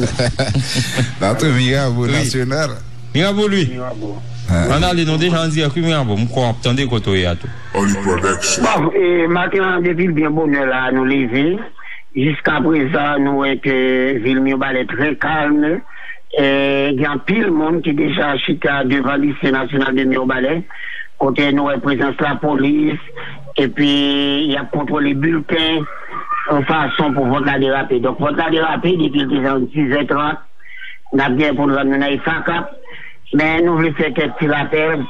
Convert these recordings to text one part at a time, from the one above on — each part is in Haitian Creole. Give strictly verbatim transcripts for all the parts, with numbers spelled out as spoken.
N ap tou Mirabo nasyonal. Mirabo, Louis. Ann ale, nou deja an dirèk, wi, Mirabo. M kwè w ap tande kote w ye a tou. Bon, e, maten an, depi l byen bonè la, nou leve. Jiska prezan, nou wè ke vil Mibalè trè kalm. E, gen anpil moun ki deja chita devan Lise Nasyonal de Mibalè, kote nou wè prezans lapolis, epi y ap kontwole bilten yon fason pou vòt la derape. Donk, vòt la derape depi l te jan sizè trant. N ap gen pou n rann nou nan Efakap, men nou vle fè kèk ti rapèl.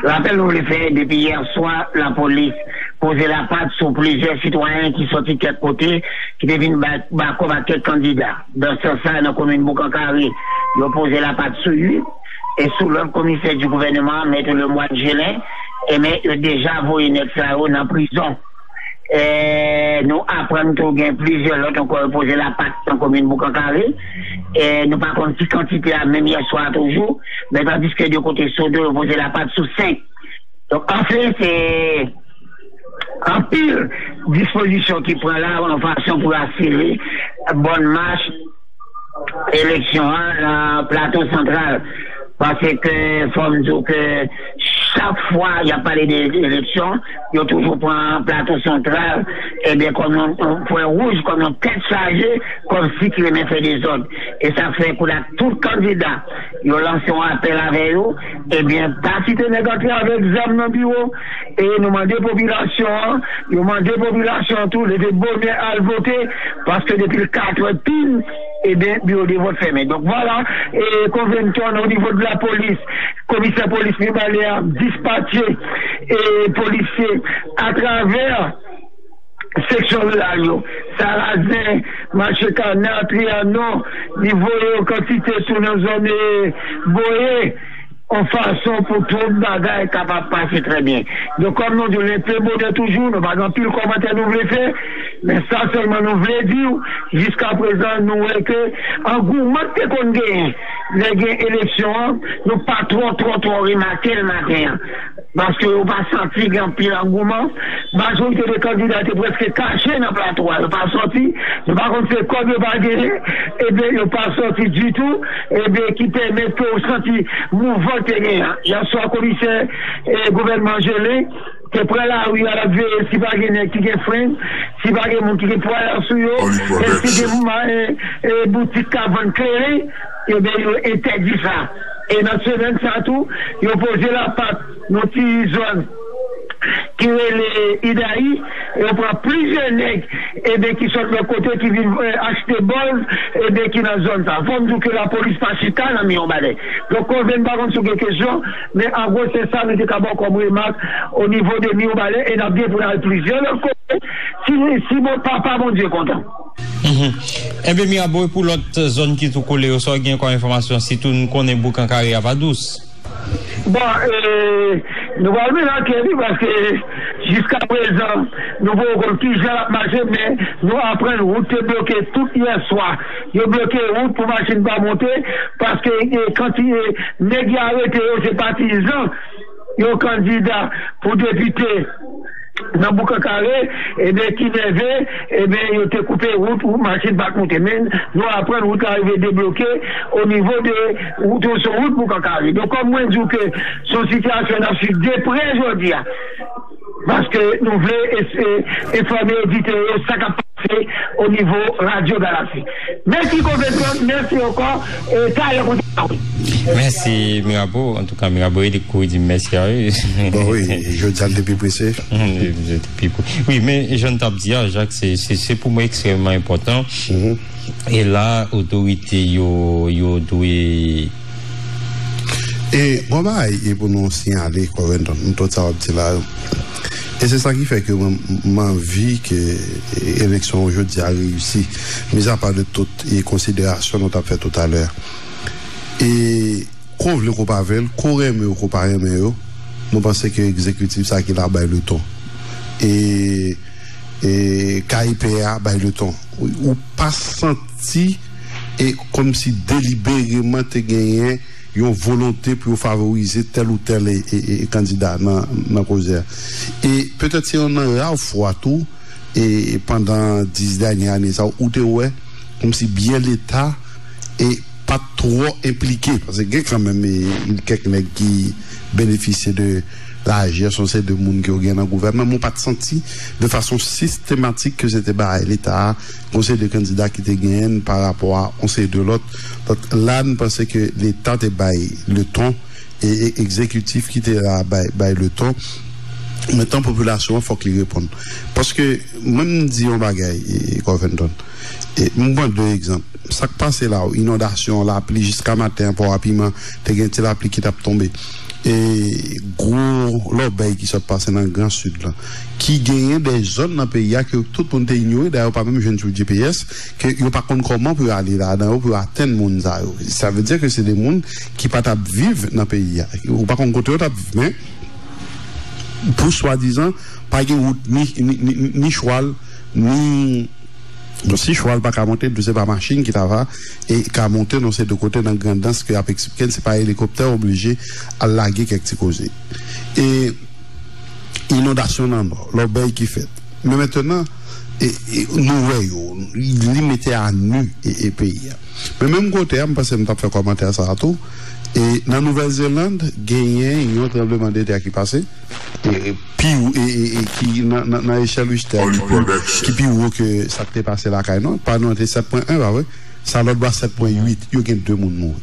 Rapèl nou vle fè, depi yè swa, lapolis poze lapat sou plizyè sitwayen ki sòti kèk kote, ki te vin ba, ba kòb ak kèk kandida. Nan sans sa, nan komin Boukankare, yo poze lapat sou uit, e sou lòd komisè di gouvèneman, Mèt Lemoine Gelin, ebyen, yo deja voye nèg sa yo nan prizon. E, nou aprann tou gen plizyè lòt ankò yo poze lapat nan komin Boukankare. E, nou pa konn ki kantite a, menm yè swa toujou, men tandiske de kote Sodo yo poze lapat sou senk. Donk, anfen, se anpil dispozisyon ki pran la, yon fason pou asire bòn mach eleksyon an nan Plato Santral. Paske, fò m di w ke chak fwa y ap pale de eleksyon, yo toujou pran Plato Santral, ebyen, kòm yon, yon pwen wouj, kòm yon tèt chaje, kòmsi ki renmen fè dezòd. E sa fè, kounye a, tout kandida, yo lanse yon apèl avè yo, ebyen, pa kite nèg antre avèk zam nan biwo. E nou mande popilasyon an, yo mande popilasyon an tou, leve bonè al vote, paske depi katrè pil, ebyen, biwo de vòt fèmen. Donk, vwala, e Covington, o nivo de lapolis, komisè polis Mibalè a dispatche, e polisye atravè seksyon riral yo, Sarazen, Mache Kana, Trianon, li voye yo kantite tou nan zòn, e, Boye, yon fason pou tout bagay kapab pase trè byen. Donk, kòm nou di w, leve bonè toujou, nou pa gen anpil kòmantè nou vle fè, men sa sèlman nou vle di w, jiska prezan, nou wè ke angouman k te konn genyen lè gen eleksyon an, nou pa twò, twò, twò remake l maten an. Paske yo pa santi gen anpil angouman. Majorite de kandida te prèske kache nan plato a, yo pa sòti. Nou pa konn se kòb yo pa genyen, ebyen, yo pa sòti ditou, ebyen, ki pèmèt ke w santi mouvman te genyen an. Yè swa, komisè, e, gouvènman Gelin te pran lari a, l ap veye si pa gen nèg ki gen frenn, si pa gen moun ki gen pwaya sou yo, èske gen ma-, e, e, boutik k ap vann kleren, ebyen, yo entèdi sa. E nan semèn sa tou, yo poze lapat nan ti zòn ki rele Idayi, e yo pran plizyè nèg, ebyen, ki sot lòt kote, ki vin, e, achte bòz, ebyen, ki nan zòn sa. Fò m di w ke lapolis pa chita nan Mibalè. Donk, Covington, m pa konn si w gen kesyon, men an gwo, se sa nou te ka ba w kòm remak o nivo de Mibalè, e n ap gen pou n al plizyè lòt kote, si, si bon, Papa Bondye kontan. Mhm. Ebyen, Mirabo, e pou lòt zòn ki tou kole yo, sa w gen kòm enfòmasyon, sitou nou konnen Boukankare a pa dous? Bon, e, nou pral mete anket, wi, paske jiska prezan, nou poko konn kijan l ap mache, men nou aprann wout te bloke tout yè swa. Yo bloke wout pou machin pa monte, paske, e, kantite nèg yo arete yo, se patizan yon kandida pou depite nan Boukankare, ebyen, ki nève, ebyen, yo te koupe wout pou machin pa t monte. Men nou aprann wout la rive debloke o nivo de wout, sou wout Boukankare. Donk, kòm mwen di w ke se yon sitiyasyon n ap swiv de prè jodi a, paske nou vle es-, e, enfòme oditè yo sa k ap pase o nivo Radyo Galaksi. Mèsi, Covington, mèsi ankò, e talè pou ta wi. Mèsi, Mirabo. Antouka, Mirabo, e li kouri di m mèsi a, wi. Bon, wi, jodi a, l te pi prese. Li te pi pre-, wi, men jan n t ap di a, Jak, se, se, se pou mwen ekstrèmman enpòtan. E la, otorite yo, yo dwe E gon bagay e pou nou siyale, Covington, nan tout sa w ap di la yo. E se sa ki fè ke mwen, m anvi ke, e, eleksyon jodi a reyisi. Mizapa de tout, e, konsiderasyon nou t ap fè toutalè. E ko w vle, ko w pa vle l, ko w renmen yo, ko w pa renmen yo, mwen panse ke egzekitif sa ki la bay leton. E, e, K I P A bay leton. Ou, ou pa santi, e, kòmsi delibereman te genyen yon volonte pou yo favorize tèl ou tèl, e, e, e, kandida nan, nan koze a. E petèt se yonn nan ra fwa tou, e, pandan dis dènye ane sa, ou te wè kòmsi byen Leta e pa t twò enplike, paske gen kanmenm e, kèk nèg ki benefisye de lajès yon seri de moun ke yo gen nan gouvènman, men w pa t santi de fason sistematik ke se te bagay Leta a, yon seri de kandida ki te genyen pa rapò a yon seri de lòt. Donk, la, n panse ke Leta te bay le ton, e, e egzekitif ki te la bay, bay le ton. Mentan popilasyon an, fòk li reponn. Paske, mwen, m di yon bagay, e, e, Covington. E, m pran de egzanp. Sa k pase la, inondasyon, lapli, jiska maten an, Pòrapiman, te gen ti lapli ki t ap tonbe. E gwo lòbèy ki sot pase nan Gran Sid lan, ki genyen de zòn nan peyi a ke tout moun te inyore, dayè yo pa menm jwenn sou G P S, ke yo pa konn kòman pou yo ale ladan yo, pou yo atenn moun sa yo. Sa vle di ke se de moun ki pa t ap viv nan peyi a. Ou pa konn kote yo t ap viv, men pou swadizan pa gen wout ni, ni, ni, ni chwal, ni Bon, si chwal pa ka monte, se pa machin ki ta va e ka monte nan se de kote nan Grandans ke y ap eksplike n, se pa elikoptè oblije al lage kèk ti koze. E inondasyon nan Nò, lòbèy ki fèt. Men mentnan, e, e, nou wè yo, li mete a nu e, e peyi a. Men menm kote a, m panse m t ap fè kòmantè sa a tou. E nan Nouvèl Zeland, genyen yon tranblemanntè ki pase. E, e, pi wo, e, e, e ki nan, nan, nan echèl Richter, ki pi, ki pi wo ke sa k te pase lakay nou. Pa nou an te sèt pwen en, pa vre? Sa lòt bò a sèt pwen uit. Yo gen de moun mouri.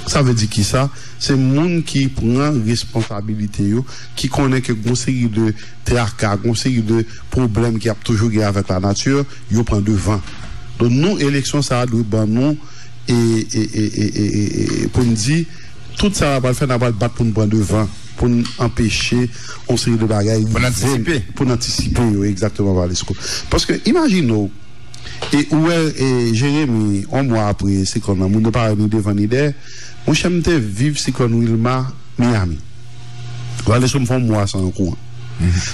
Sa vle di ki sa? Se moun ki pran responsabilite yo, ki konnen ke gon seri de traka, gon seri de pwoblèm ki ap toujou gen avèk lanati, yo pran devan. Donk nou, eleksyon sa a dwe ban nou e, e, e, e, e, e, e, pou n di, tout sa n pral fè, n pral bat pou n pran devan, pou n anpeche yon seri de bagay pou n antisipe, pou n antisipe yo, egzakteman, Valesko. Paske, imajine w, e ou wè, e, Jeremi, yon mwa apre siklòn nan, moun yo pa wè ni devan ni dèyè. Monchè, m te viv siklòn Wilma, Miami. Valesko, m fè yon mwa san yon kouran.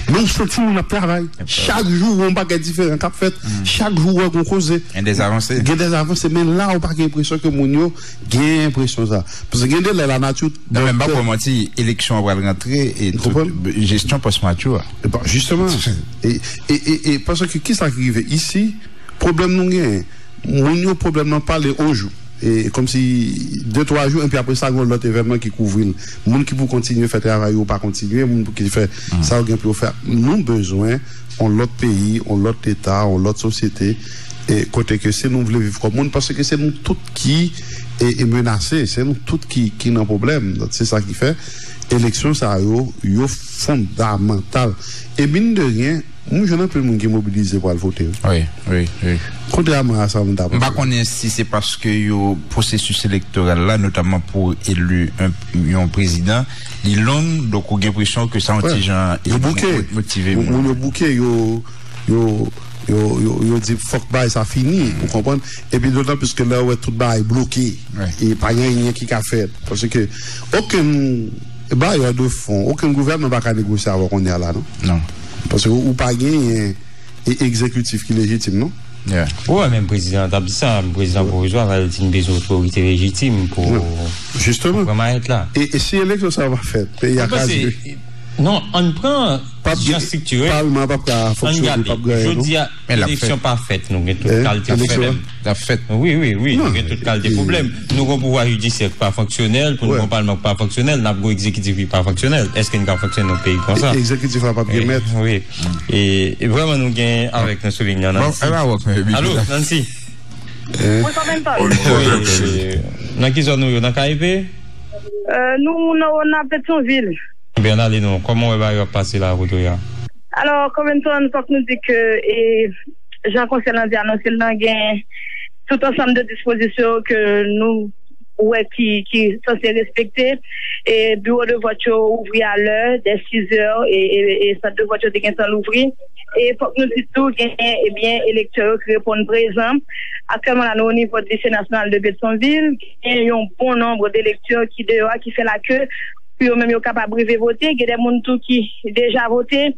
Men w santi moun ap travay. Chak jou, w wè yon bagay diferan k ap fèt. Chak jou, w wè gon koze. Gen dè avanse. Gen dè avanse, men la, ou pa gen enpresyon ke moun yo gen enpresyon sa. Paske gen de lè, lanati... Non, men m pa pou manti, eleksyon an pral rantre e tout, jesyon pòs Matjou a. E bon, jisteman. E, e, e, e, paske ki sa ki rive isi, pwoblèm nou genyen. Moun yo, pwoblèm nan pale yon jou. E kòmsi de, twa jou, epi apre sa, gen lòt evènman ki kouvri l. Moun ki pou kontinye fè travay yo pa kontinye, moun pou ki fè sa yo gen pou yo fè. Nou bezwen yon lòt peyi, yon lòt leta, yon lòt sosyete, e kote ke si nou vle viv kòm moun, paske se nou tout ki e, e menase, se nou tout ki, ki nan pwoblèm. Donk, se sa ki fè eleksyon sa yo, yo fondamantal. E mine de rien, m jwenn anpil moun ki mobilize pou al vote, wi. Wi, wi, wi. Kontrèman a sa m ta panse. M pa konnen si se paske yo, pwosesis elektoral la, notamman pou eli yon, yon prezidan, li long, donk ou gen enpresyon ke sa yon ti jan, yo bouke, motive moun. Moun yo bouke, yo, yo, yo, yo, yo di fòk bagay sa fini, ou konprann? Epi dotan plis ke lè yo wè tout bagay bloke, e pa gen anyen ki ka fèt. Paske okenn bayè de fon, okenn gouvènman pa ka negosye avè w kounye a la, non. Non. Paske ou, ou pa genyen e egzekitif ki lejitim, non? Ou wè menm prezidan an t ap di sa, prezidan pwovizwa, li di n bezwen otorite lejitim pou, pou pran mayèt la. E, e si eleksyon sa yo pa fèt, peyi a kraze. Non, ann pran jan estrikti, palman an p ap ka fonksyone, p ap gen anyen, non. Jodi a, eleksyon pa fèt, nou gen tout kalite pwoblèm. L ap fèt. Wi, wi, wi, nou gen tout kalite pwoblèm. Nou gen yon pouvwa jidisyè ki pa fonksyonèl, pou nou gen yon palman ki pa fonksyonèl, n ap gen yon egzekitif ki pa fonksyonèl. Èske n ka fonksyone yon peyi konsa? Egzekitif la p ap gen mèt. Wi. E, e vrèman, nou gen avèk nou sou liy nan Nancy. Alo, Nancy. Wi, Covington. Nan ki zòn nou ye? Nan K I P? Nou nan Wonap, Petyonvil. Byen, ale non. Kòman w wè bagay yo ap pase la kote w ye a? Alò, Covington, fòk nou di ke, e, jan konsèy lan te anonse l lan, gen tout ansanm de dispozisyon ke nou wè ki, ki sanse respekte. E biwo de vòt yo ouvri alè, dè sizè, e, e, e sant de vòt yo te gentan louvri. E fòk nou di tou, gen, ebyen, elektè yo ki reponn prezan. Aktyèlman la, nou o nivo de Lise Nasyonal de Petyonvil, gen yon bon nonb de elektè ki deyò a, ki fè la ke pou yo menm yo kapab rive vote. Gen de moun tou ki deja vote.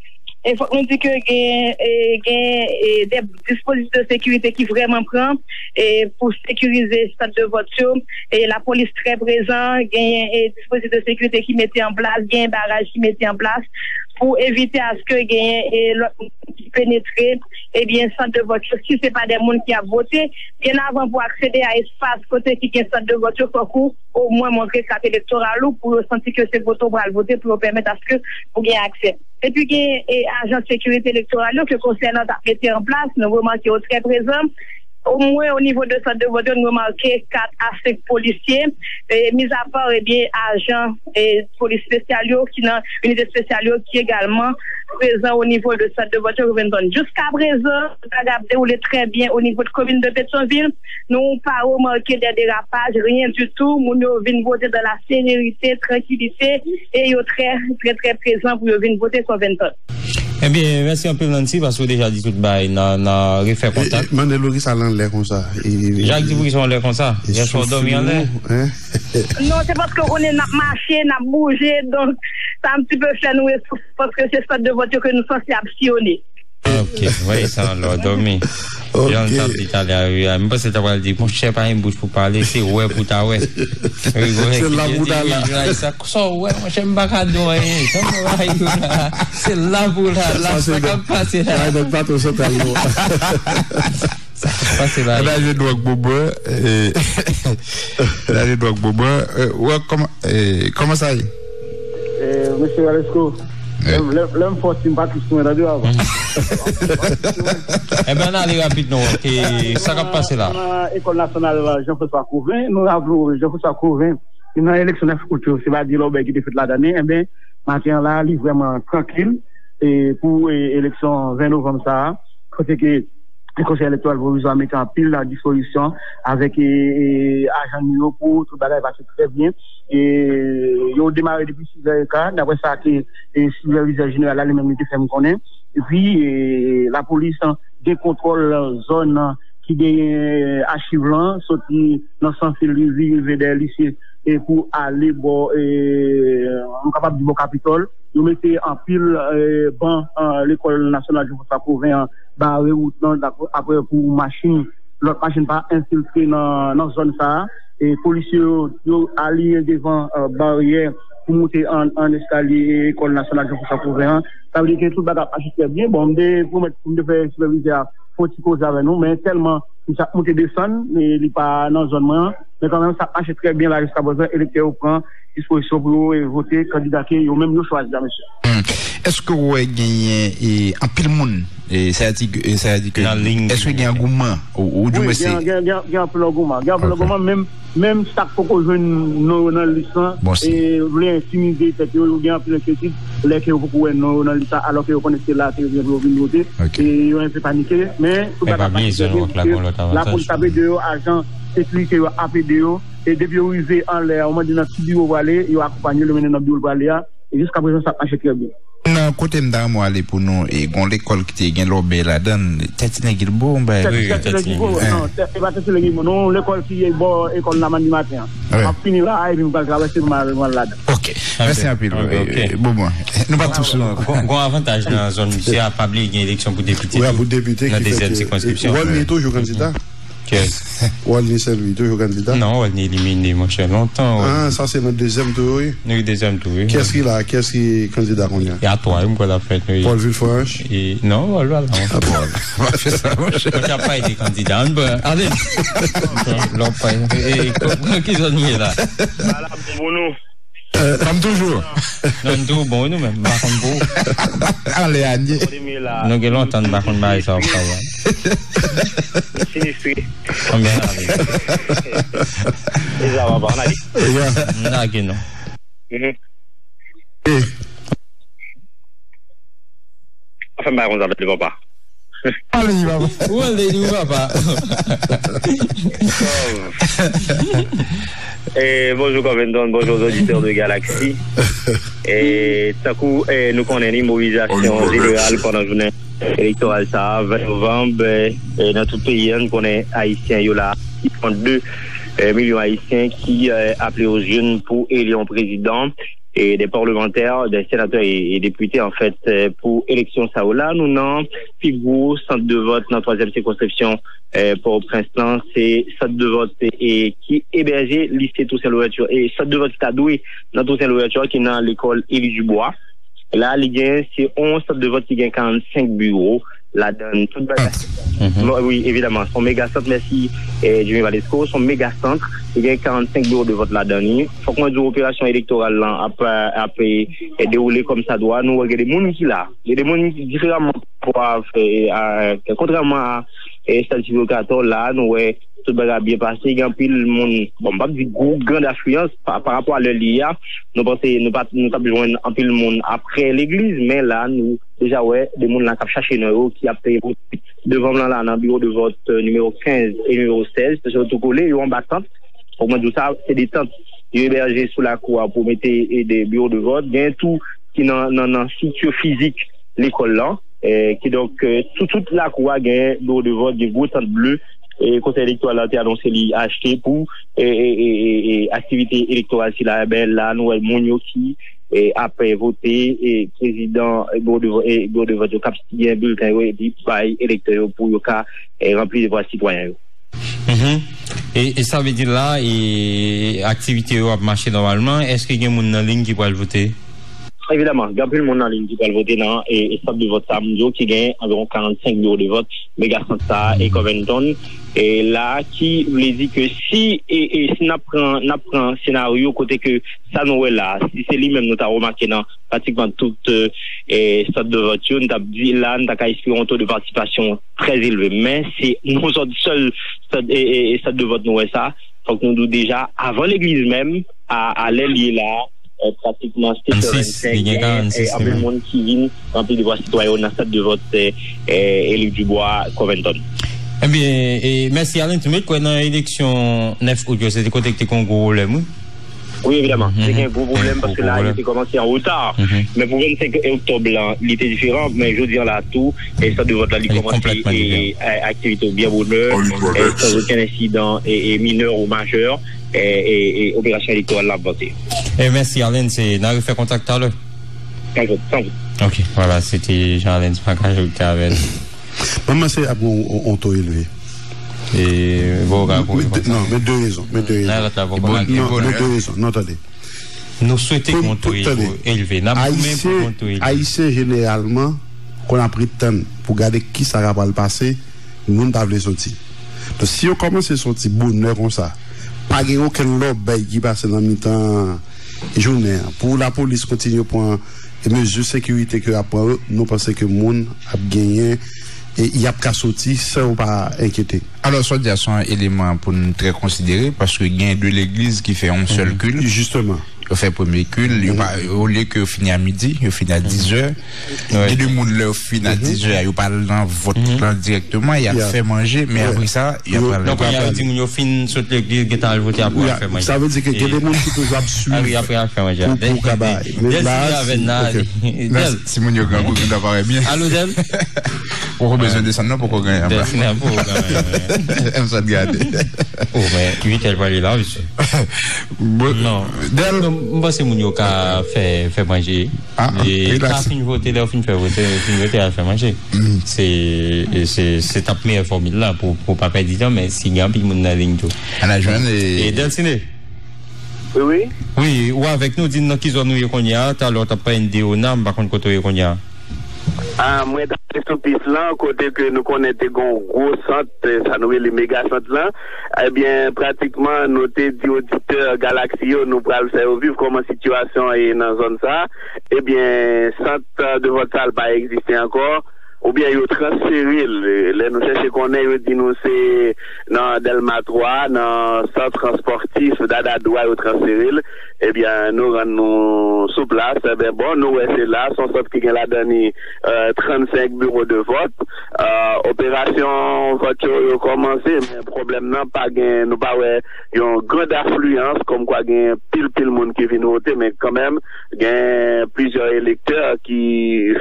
E fòk nou di ke gen, e, gen, e, de dispozisyon de sekirite ki vrèman pran, e, pou sekirize sant de vòt yo. E lapolis trè prezan, gen, e, dispozisyon de sekirite ki mete an plas, gen baraj ki mete an plas. pou evite aske genyen e lòt moun ki penetre, ebyen, sant de vòt yo, si se pa de moun ki ap vote, byen avan pou aksede a espas kote ki gen sant de vòt yo, fòk ou omwen montre kat elektoral ou pou yo santi ke se vote ou pral vote pou yo pèmèt aske ou gen aksè. Epi gen e, ajan sekirite elektoral yo ke konsèy lan t ap mete an plas, nou remake yo trè prezan. Omwen o nivo de sant de vòt yo, nou remake kat a senk polisye, e, mizapa, ebyen, ajan e, polis espesyal yo ki nan inite espesyal yo ki egalman prezan o nivo de sant de vòt yo, Covington. Jiska prezan, bagay ap dewoule trè byen o nivo de komin de Petyonvil. Nou pa remake de derapaj, ryen ditou. Moun yo vin vote dan la serenite, trankilite, e yo trè, trè, trè prezan pou yo vin vote, Covington. Ebyen, mèsi anpil, Nancy, paske w deja di tout bagay. N a, n a refè kontak. E, e, mande l poukisa l anlè konsa. E, Jak di poukisa w anlè konsa? Yè swa w dòmi anlè? Non, se paske w konnen n ap mache, n ap bouje, donk sa yon ti pe fè nou resoufle, paske se sant de vòt yo ke nou sanse ap siyone. Ok, wi, sa anlè w dòmi. Jan l t ap di talè a, wi, a, m panse l ta pral di, monchè, pa gen bouch pou pale, se wè pou ta wè. Wi, wi, se la pou ta la. Sa w wè, monchè, m pa ka di w anyen. Sa m wè, la, se la pou la, la, sa k ap pase la. Sa se nèg patwon santral nou. Sa k ap pase la. Ann al jwe dwòg bon mwen. Ann al jwe dwòg bon mwen. Wè, kòman, kòman sa ye? Mesye Valesko, lè m fò si m pa twis mwen, tande, papa. Ebyen, ann ale rapid non. Sa k ap pase la? Nan Ekòl Nasyonal Jean François Cauvin, nou raple w, Jean François Cauvin, nan eleksyon nèf out yo, se pa di lòbèy ki te fèt ladan li, ebyen, maten an la, li vrèman trankil, e, pou, e, eleksyon ven novanm sa a, kote ke Konsèy Elektoral Pwovizwa mete anpil a dispozisyon avèk, e, e, ajan li yo pou tout bagay pase trè byen. E, yo demare depi sis è eka, daprè sa ke, e, sipèvizè jeneral la li menm li te fè m konnen. Epi, e, lapolis, an, gen kontwòl zòn, an, ki genyen achiv lan, soti nan Sanfil rive, rive dèyè lise, e pou ale bò, e, nou kapab di bò Kapitòl. Yo mete anpil, e, ban, e, Lekòl Nasyonal Jean François Cauvin an bare wout lan, apre pou machin, lòt machin pa enfiltre nan, nan zòn sa a. E polisye yo, yo aliyen devan, e, baryè pou moute an, an eskalye Lekòl Nasyonal Jean François Cauvin an. Sa vle di ke tout bagay ap mache trè byen. Bon, m te pwomèt pou m te fè sipèvizè a fè yon ti koze avè nou, men tèlman misye ap moute desann, e li pa nan zòn mwen an. Men kanmenm, sa ap mache trè byen la jiska prezan. Elektè yo pran dispozisyon pou yo, e, vote kandida ke yo menm yo chwazi a, mesye. Hmm. Èske w wè genyen, e, anpil moun, e, sa di ke, e, sa di ke, èske gen angouman, ou, ou di mwen se... Wi, gen, gen, gen, gen anpil angouman. Gen anpil angouman, menm, menm sa k poko jwenn non yo nan lis lan, e, vle entimide tèt yo, yo gen anpil enkyetid, lè ke yo poko wè non yo nan lis la, alò ke yo konnen se la ke yo gen pou yo vin vote. E yo enpe panike, men tout bagay ap mache trè byen, lapolis ap ede yo, ajan sekirite yo ap ede yo, e depi yo rive anlè a, ou mande nan ki biwo pou ale, yo akonpanye l, yo mennen nan biwo l pou ale a, e jiska prezan sa ap mache trè byen. Nan kote m ta renmen w ale pou nou, e, gon lekòl ki te gen lòbèy ladan l, Tèt Ilegil Bo, yon bagay. Tèt Ilegil Bo, non, e pa Tèt Ilegil Bo, non, lekòl ki bò ekòl Lamann di maten an. M ap fini la a, epi m pral travèse pou m al, m al ladan. Ok. Mèsi anpil. Bon, bon. Nou pa tou sou. Gon, gon avantaj nan zòn misye a, pa bliye gen eleksyon pou depite tou nan dezyèm sikonskripsyon. Wòlni toujou kandida. Kiyès? Wòlni Senlwi toujou kandida? Non, Wòlni elimine, monchè, lontan, Wòlni. Ah, sa se nan dezyèm tou, wi. Wi, dezyèm tou, wi. Kiyès ki la? Kiyès ki kandida kounye a? Y a twa, wi, m kwè l ap fèt, wi. Paul Villefranche? E, non, Paul pa la, non. Ah, Paul. Pa fè sa, monchè. Monchè, ap pale de kandida. Ann pran, ale. Lòt pay. E, e, ki zòn nou ye la? Kòm toujou. Non, n toujou bon, wi, nou menm. M pa konn pou ou. Anlè a n ye. Nou gen lontan n pa konn bagay sa w ap fè a. Sinistre. Konbyen ane? E sa va pa, ann ale. M lage nou. Anfen, m pa konn sa vle papa. Ale, papa. Ou ale, li, papa. Eh, bonjou, Covington. Bonjou, oditè de Galaxy. Eh, tankou, eh, nou konnen ni mobilizasyon jeneral pandan jounen elektoral sa a, ven novanm, eh, eh, nan tout peyi a, nou konnen Ayisyen yo la, trannde, eh, milyon Ayisyen ki, eh, aple yo jèn pou eli yon prezidan, e de palmantè, de senatè e, e depite, anfèt, eh, pou eleksyon sa yo la. Nou nan pi gwo sant de vòt nan twazyèm sikonskripsyon, eh, Pòtoprens lan, se sant de vòt, eh, ki ebèje lise Toussaint Louverture, e sant de vòt ki ta dwe nan Toussaint Louverture ki nan lekòl Élie Dubois. La, li gen, se yon sant de vòt ki gen karannsenk biwo ladan l. Tout bagay. Wi, evidaman, se yon mega sant, mèsi, eh, Jimmy Valesco, se yon mega sant, li gen karannsenk biwo de vòt ladan li. Fòk mwen di w, operasyon elektoral lan ap, ap, eh, dewoule kòm sa dwa. Nou wè gen de moun ki la. Gen de moun ki, diferaman, pa, eh, a, kontrèman a, eh, Estad Sivil Katò, la, nou wè tout bagay ap byen pase. Gen anpil moun, bon, m p ap di gwo, grand afliyans pa, pa rapò a lè li ye a. Nou panse, nou pa, nou t ap jwenn anpil moun apre legliz, men la, nou deja wè de moun la k ap chache non yo, ki ap peye pou devan m lan la, nan biwo de vòt, eh, nimewo kenz e nimewo sèz, se yo tou kole, yo anba tant. Fòk mwen di w sa, se de tant yo ebèje sou lakou a pou mete, eh, de biwo de vòt. Gen tou ki nan, nan, nan estrikti fizik lekòl lan. Eh, kidonk, eh, tout, tout lakou a gen biwo de vòt, gen gwo tant ble, eh, Konsèy Elektoral la te anonse li achte pou, eh, eh, eh, eh, eh, aktivite elektoral sila. Eben, la, nou wè moun yo ki, eh, ap, eh, vote, eh, prezidan, eh, biwo de vò-, eh, biwo de vòt yo k ap siyen bilten yo epi bay elektè yo pou yo ka, eh, ranpli devwa sitwayen yo. Mhm. E, e sa vle di la, e, aktivite yo ap mache nòmalman. Èske gen moun nan liy ki pral vote? Evidaman, gen anpil moun nan liy ki pral vote nan, e, e sant de vòt sa, m di w, ki gen anviwon karannsenk biwo de vòt, mega sant sa a, e Covington. E la, ki vle di ke si, e, e si n ap pran, n ap pran senaryo kote ke sa nou wè la, si se li menm nou ta remake nan pratikman tout, e, e, sant de vòt yo, n t ap di la, n ta ka espere yon to de patisipasyon trè elve. Men se nan yon sèl sant, e, e, e, sant de vòt nou wè sa. Fòk nou di w deja, avan legliz menm, a, a lè l ye la, e, pratikman sèt è vennsenk, gen, e, anpil moun ki vin ranpli devwa sitwayen yo nan sant de vòt, e, e, Eli Dubois, Covington. Ebyen, e, mèsi, Alen. Tou met kwè nan eleksyon nèf out yo, se te kote ki te kon gwo pwoblèm, wi. Wi, evidaman. Te gen gwo pwoblèm paske la, yo te kòmanse an reta. Men pou vennsenk oktòb la, li te diferan. Men jodi an la tou, e sant de vòt la, li kòmanse, e, e, aktivite yo byen bonè, e, san okenn ensidan, e, e, minè ou majè, e, e, e operasyon elektoral la ap vanse. E mèsi, Alen. Se, n a refè kontak talè. San fot, san fot. Ok, vwala, se te Jean Alen Spakaj ki te avè nou. Mwen panse ap gen yon, yon to elve. E, bon, non, men de rezon, men de rezon. Non, men de rezon, non, tande. Nou swete gen yon to elve. N ap goumen pou gen yon to elve. Ayisyen, jeneralman, konn ap ret tann pou gade kisa k ap pral pase, moun pa vle soti. Donk, si yo kòmanse soti bonè konsa, pa gen okenn lòbèy ki pase nan mitan jounen an. Pou lapolis kontinye pran e mezi sekirite ke y ap pran yo, nou panse ke moun ap genyen, e y ap ka soti san yo pa enkyete. Alò, sa w di a se yon eleman pou n trè konsidere, paske gen de legliz ki fè yon sèl kilt. Jisteman. Yo fè premye kilt, yo pa, olye ke yo fini a midi, yo fini a dizè. Gen de moun, lè yo fin a dizè a, yo pa al nan vòt lan dirèkteman, y ap fè manje, men apre sa, y ap al. Donk, kounye a, yo di moun yo fin sot legliz, gentan al vote, apre y ap fè manje. Sa vle di ke gen de moun ki toujou ap swiv. Apre, apre y ap fè manje. Pou, pou ka bay. Men la, Del, si moun yo grangou, yo ta parèt byen. Alo, Del? Poko bezwen desann non, poko gen anba. Del, si nan poko gen anba. M sot gade. Oh, men uit è l pral la, mesye. Non. Del. Non, m panse moun yo ka fè, fè manje. Ah, ah, e relax. Ka fin vote, lè w fin fè vote, fin vote, al fè manje. Se, se, se t ap meyè fòmil la pou, pou pa pèdi tan, men si gen anpil moun nan liy tou. Ann al jwenn e, e Delcine. Wi, wi. Wi, ou avèk nou, di n nan ki zòn ou ye kounye a, talè w t ap pale de Ona, m pa konn kote w ye kounye a. Ah, mwen t ap sou pis lan, kote ke nou konnen te gen yon gwo sant, eh, sa nou rele mega sant lan. Ebyen, pratikman, nou te di oditè Galaxy yo, nou pral fè yo viv kòman sitiyasyon an ye nan zòn sa a. Ebyen, sant, eh, de vòt sa a, l pa egziste ankò, oubyen yo transfere l. Lè nou chèche konnen, yo di nou se nan Dèlma twa, nan sant spòtif Dada Dwa, yo transfere l. Ebyen, nou rann nou sou plas. Ebyen, bon, nou wè se la, se yon sant ki gen ladan li, eh, trannsenk biwo de vòt. Eh, operasyon vòt yo, yo kòmanse, men pwoblèm nan, pa gen, nou pa wè yon grand afliyans, kòmkwa gen pil, pil moun ki vin vote, men kanmenm, gen plizyè elektè ki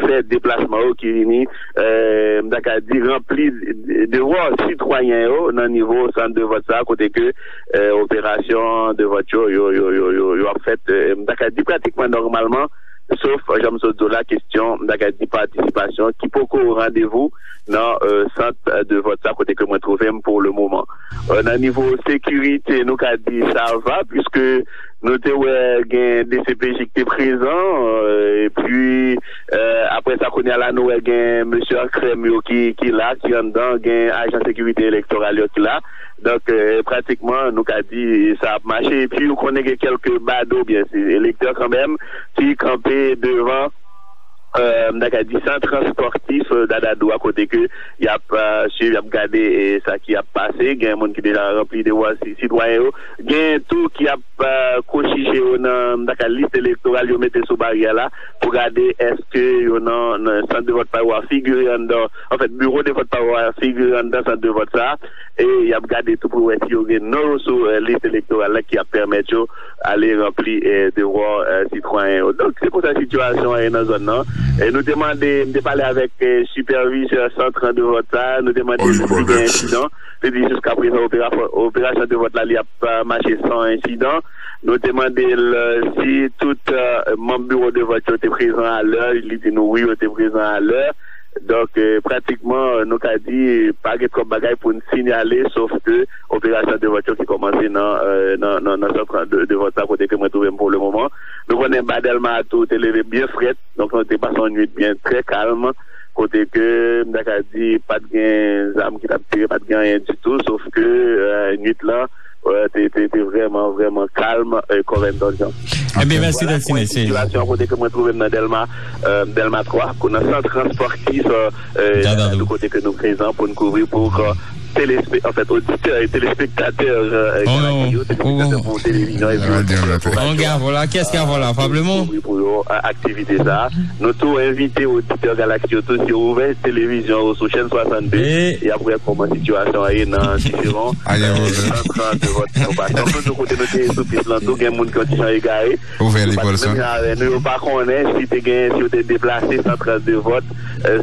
fè deplasman yo, ki vini, eh, m ta ka di, ranpli devwa sitwayen yo nan nivo sant de vòt sa, kote ke, eh, operasyon de vòt yo, yo, yo ap fèt, eh, m ta ka di pratikman nòmalman, sof, jan m sot di w la, kesyon, m ta ka di, patisipasyon ki poko o randevou nan, eh, sant de vòt sa, kote ke mwen twouve m pou le moman. Eh, nan nivo sekirite, nou ka di sa va, piske Nou te wè gen D C P J ki te prezan, epi apre sa, kounye a la, nou wè gen mesye an krèm yo ki, ki la, ki anndan, gen ajan sekirite elektoral yo ki la. Donk, pratikman, nou ka di sa ap mache. Epi, ou konnen gen kèlke bado, byen, se elektè kanmenm, ki kanpe devan m ta ka di sant spòtif Dadadou a, kote ke y ap swiv, y ap gade sa ki ap pase. Gen moun ki deja ranpli devwa sitwayen yo. Gen tou ki ap kouchije yo nan, m ta ka, lis elektoral yo mete sou baryè la pou gade èske yo nan, nan sant de vòt pa yo a figire anndan, anfèt, biwo de vòt pa yo a figire anndan sant de vòt sa a. E y ap gade tou pou wè si yo gen non yo sou lis elektoral la ki ap pèmèt yo ale ranpli devwa sitwayen yo. Donk, se konsa sitiyasyon an ye nan zòn nan. E nou te mande, m te pale avèk sipèvizè sant de vòt sa a, nou te mande si gen ensidan. Li di jiskaprezan operasyon de vòt la, li ap mache san ensidan. Nou te mande l si tout manm biwo de vòt yo te prezan alè. Li di nou wi, yo te prezan alè. Donk, pratikman, nou ka di pa gen twòp bagay pou n sinyale, sof ke operasyon de vòt yo ki kòmanse nan, nan, nan, nan sant de, de vòt la, kote ke mwen twouve m pou le moman. Nou konnen ba Dèlma tou te leve byen frèt, donk nou te pase yon nwit byen trè kalm, kote ke m ta ka di pa t gen zam ki t ap tire, pa t gen anyen ditou, sof ke nwit lan te, te, te vrèman, vrèman kalm, Covington Jean. Ebyen, mèsi Delcine. Sitiyasyon kote ke mwen twouve m nan Dèlma, Dèlma twa, nan sant spòtif, Dadadou, kote ke nou prezan pou n kouvri pou telespe-, anfèt, oditè e telespektatè Galaksi yo, telespektatè pou televizyon epi oditè pou radyo a, kiyès ki ap fè la, probableman, kouvri pou yo aktivite sa a. Nou tou envite oditè Galaksi yo tou, si yo ouvè televizyon yo sou chèn swasannde, y ap wè kòman sitiyasyon an ye nan diferan sant de vòt ki nou pase. Anfen, nou kote nou te sou pis lan tou, gen moun ki yon ti jan egare. Yo pa t menm jan avè nou, yo pa konnen si te gen, si yo te deplase sant de vòt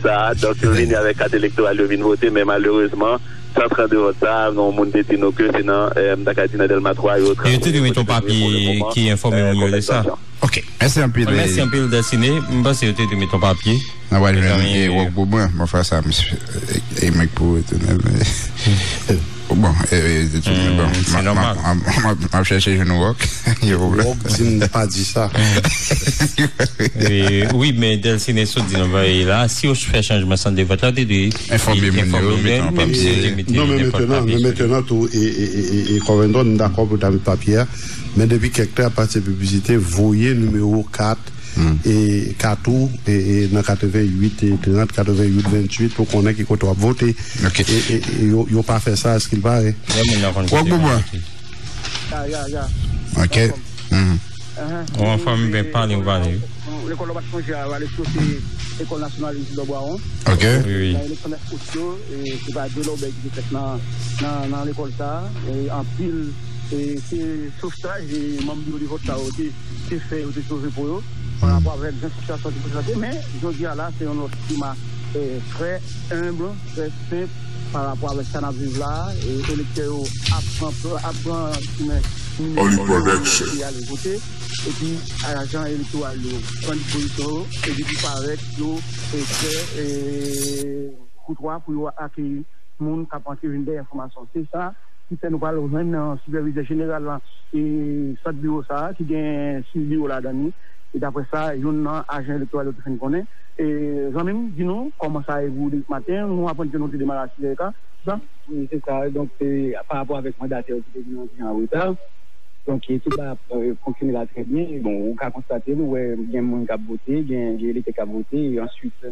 sa a. Donk, yo vini avèk kat elektoral, yo vin vote, men malerezman, sant de vòt sa a, yon moun te di nou ke se nan, m ta ka di nan Dèlma twa, yo te dwe mete yon papye ki enfòme moun yo de sa. Ok, mèsi anpil. Mèsi anpil, Delcine. M panse yo te dwe mete yon papye. Nan wè, mezanmi, Rock Boubwen, mwen fè sa, misye, e mèg pou retounen, men, bon, e, e, bon, se nòmal. M ap chèche jwenn Rock. Rock di m pa di sa. Wi, men Delcine sot di nan bagay la, si yo fè chanjman sant de vòt la, te dwe enfòme moun yo, mete yon papye. Non, men mentnan, men mentnan tou, e, e, e, e, e Covington, m dakò pou ta met papye a, men depi kèk tan, apati de piblisite, voye nimewo kat, e kat ou, e, e nan katrevenn uit e trant, katrevenn uit venntuit, pou konnen ki kote w ap vote. E, e, e yo, yo pa fè sa, èske l pare? Wòk Boubwa. Ya, ya, ya. Ok. Ou anfòm, ben pale, ou pale, wi. Lekòl ou pa t sonje a, Valeso, se Lekòl Nasyonal Isidò Bwawon. Ok. Wi, wi. Nan eleksyon nèf out yo, e, se pa de lòbèy ki te fèt nan, nan, nan lekòl sa a. E, anpil, e, se sovtaj, e, manm biwo de vòt sa yo te, te fè, yo te sove po yo, pa rapò avèk jan sitiyasyon te prezante. Men, jodi a la, se yon lòt klima, e, trè enb, trè senp, pa rapò avèk sa n ap viv la a. E, elektè yo ap pran, ap pran chimen nimewo yo pou y ale vote. Epi ajan elektoral yo pran dispozisyon yo, epi pou parèt yo, e, trè, e, koutwa pou yo akeyi moun k ap antre vin bay enfòmasyon. Se sa ki fè nou pral jwenn, e, sipèvizè jeneral, e, sant biwo sa a, ki gen sis biwo ladan li. E daprè sa, youn nan ajan elektoral yo te fè n konnen. E, zanmi m, di nou, kòman sa ye pou ou depi maten? Nou aprann ke nou te demare a sis è ka, se sa? Wi, se sa. Donk, se pa rapò avèk mandatè yo ki te vin yon ti jan an reta. Donk, e, tout bagay ap, e, fonksyone la trè byen. E bon, ou ka konstate, nou wè gen moun k ap vote, gen, gen elektè k ap vote, e answit,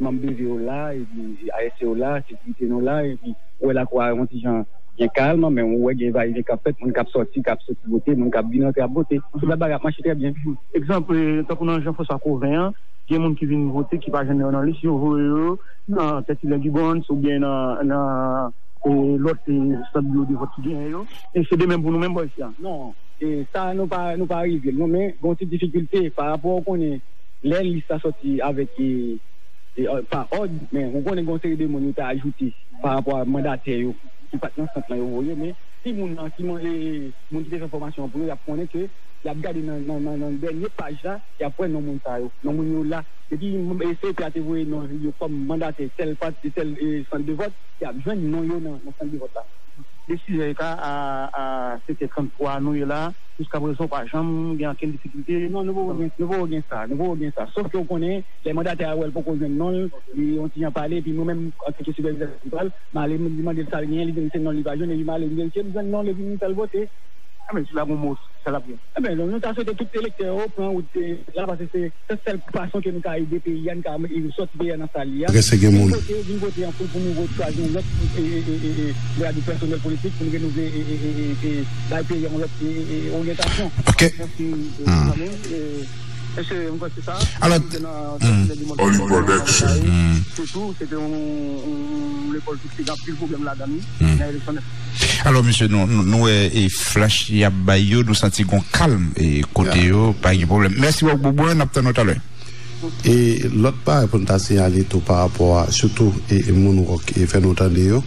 manm B V yo la, epi A S C yo la, sekirite nou la, epi ou wè lakou a yon ti jan byen kalm, men ou wè gen vayevyen k ap fèt, moun k ap sòti, k ap soti vote, moun k ap vin rantre ap vote. Tout bagay ap mache trè byen. Egzanp, e, tankou nan Jean François Cauvin an, gen moun ki vin vote, ki pa jwenn yo nan lis, yo voye yo nan Tètilè Gibbons oubyen nan, nan, e, lòt, e, sant biwo de vòt ki genyen yo. E se de menm pou nou menm bò isi a. Non, e sa nou pa, nou pa rive l non, men gen yon ti difikilte pa rapò, ou konnen, lè lis la sòti avèk, e, e, pa òd, men ou konnen gen yon seri de moun yo te ajoute pa rapò a mandatè yo ki pa t nan sant lan yo voye, men si moun nan, si moun, e, moun ki te fè fòmasyon an pou yo, y ap konnen ke y ap gade nan, nan, nan, nan dènye paj la, y ap wè non moun sa yo, non moun yo la. Depi, e, C E P a te voye non yo kòm mandatè tèl pati, tèl, e, sant de vòt, y ap jwenn non yo nan, nan sant de vòt la. De sis è ka a, a sèt è tranntwa nou ye la. Jiskaprezan, w pa janm gen okenn difikilte. Non, nou poko gen, nou poko gen sa, nou poko gen sa. Sof ke w konnen, lè mandatè a wè l poko jwenn non l, li yon ti jan pale, epi mwen menm, antanke sipèvizè prensipal, m ale, m di mande l sa l genyen, li di m se non l li pa jwenn, epi m ale, m verifye, m jwenn non l, epi m fè l vote. Enben, sou la, bon mo, sa l ap gen. Enben, nou ta swete tout elektè yo pran wout, e, la, paske se, se sèl fason ke nou ka ede peyi a, nou ka, e, sòti peyi a nan sa l ye a. Vin vote, vin vote an foul pou nou chwazi yon lòt, e, e, e, e, e, gradou pèsonèl politik, pou nou renouvle, e, e, e, e, e, bay peyi a yon lòt, e, e, e, oryantasyon. Ok. Mèsi, e, Samuel, e, mesye, m kwè se sa. Alò, se nan, hmm. Oli Production. Hmm. Sitou, se te yon, yon, yon lekòl ki te gen anpil pwoblèm ladan li, hmm, nan eleksyon nèf. Alò, mesye, nou, nou, nou wè, e, flach y ap bay yo, nou santi gon kalm, e, kote yo, pa gen pwoblèm. Mèsi, Wòk Boubwen, n ap tann nou talè. E lòt bagay pou n ta siyale tou pa rapò a, sitou, e, e moun Wòk, e, fè nou tande yo,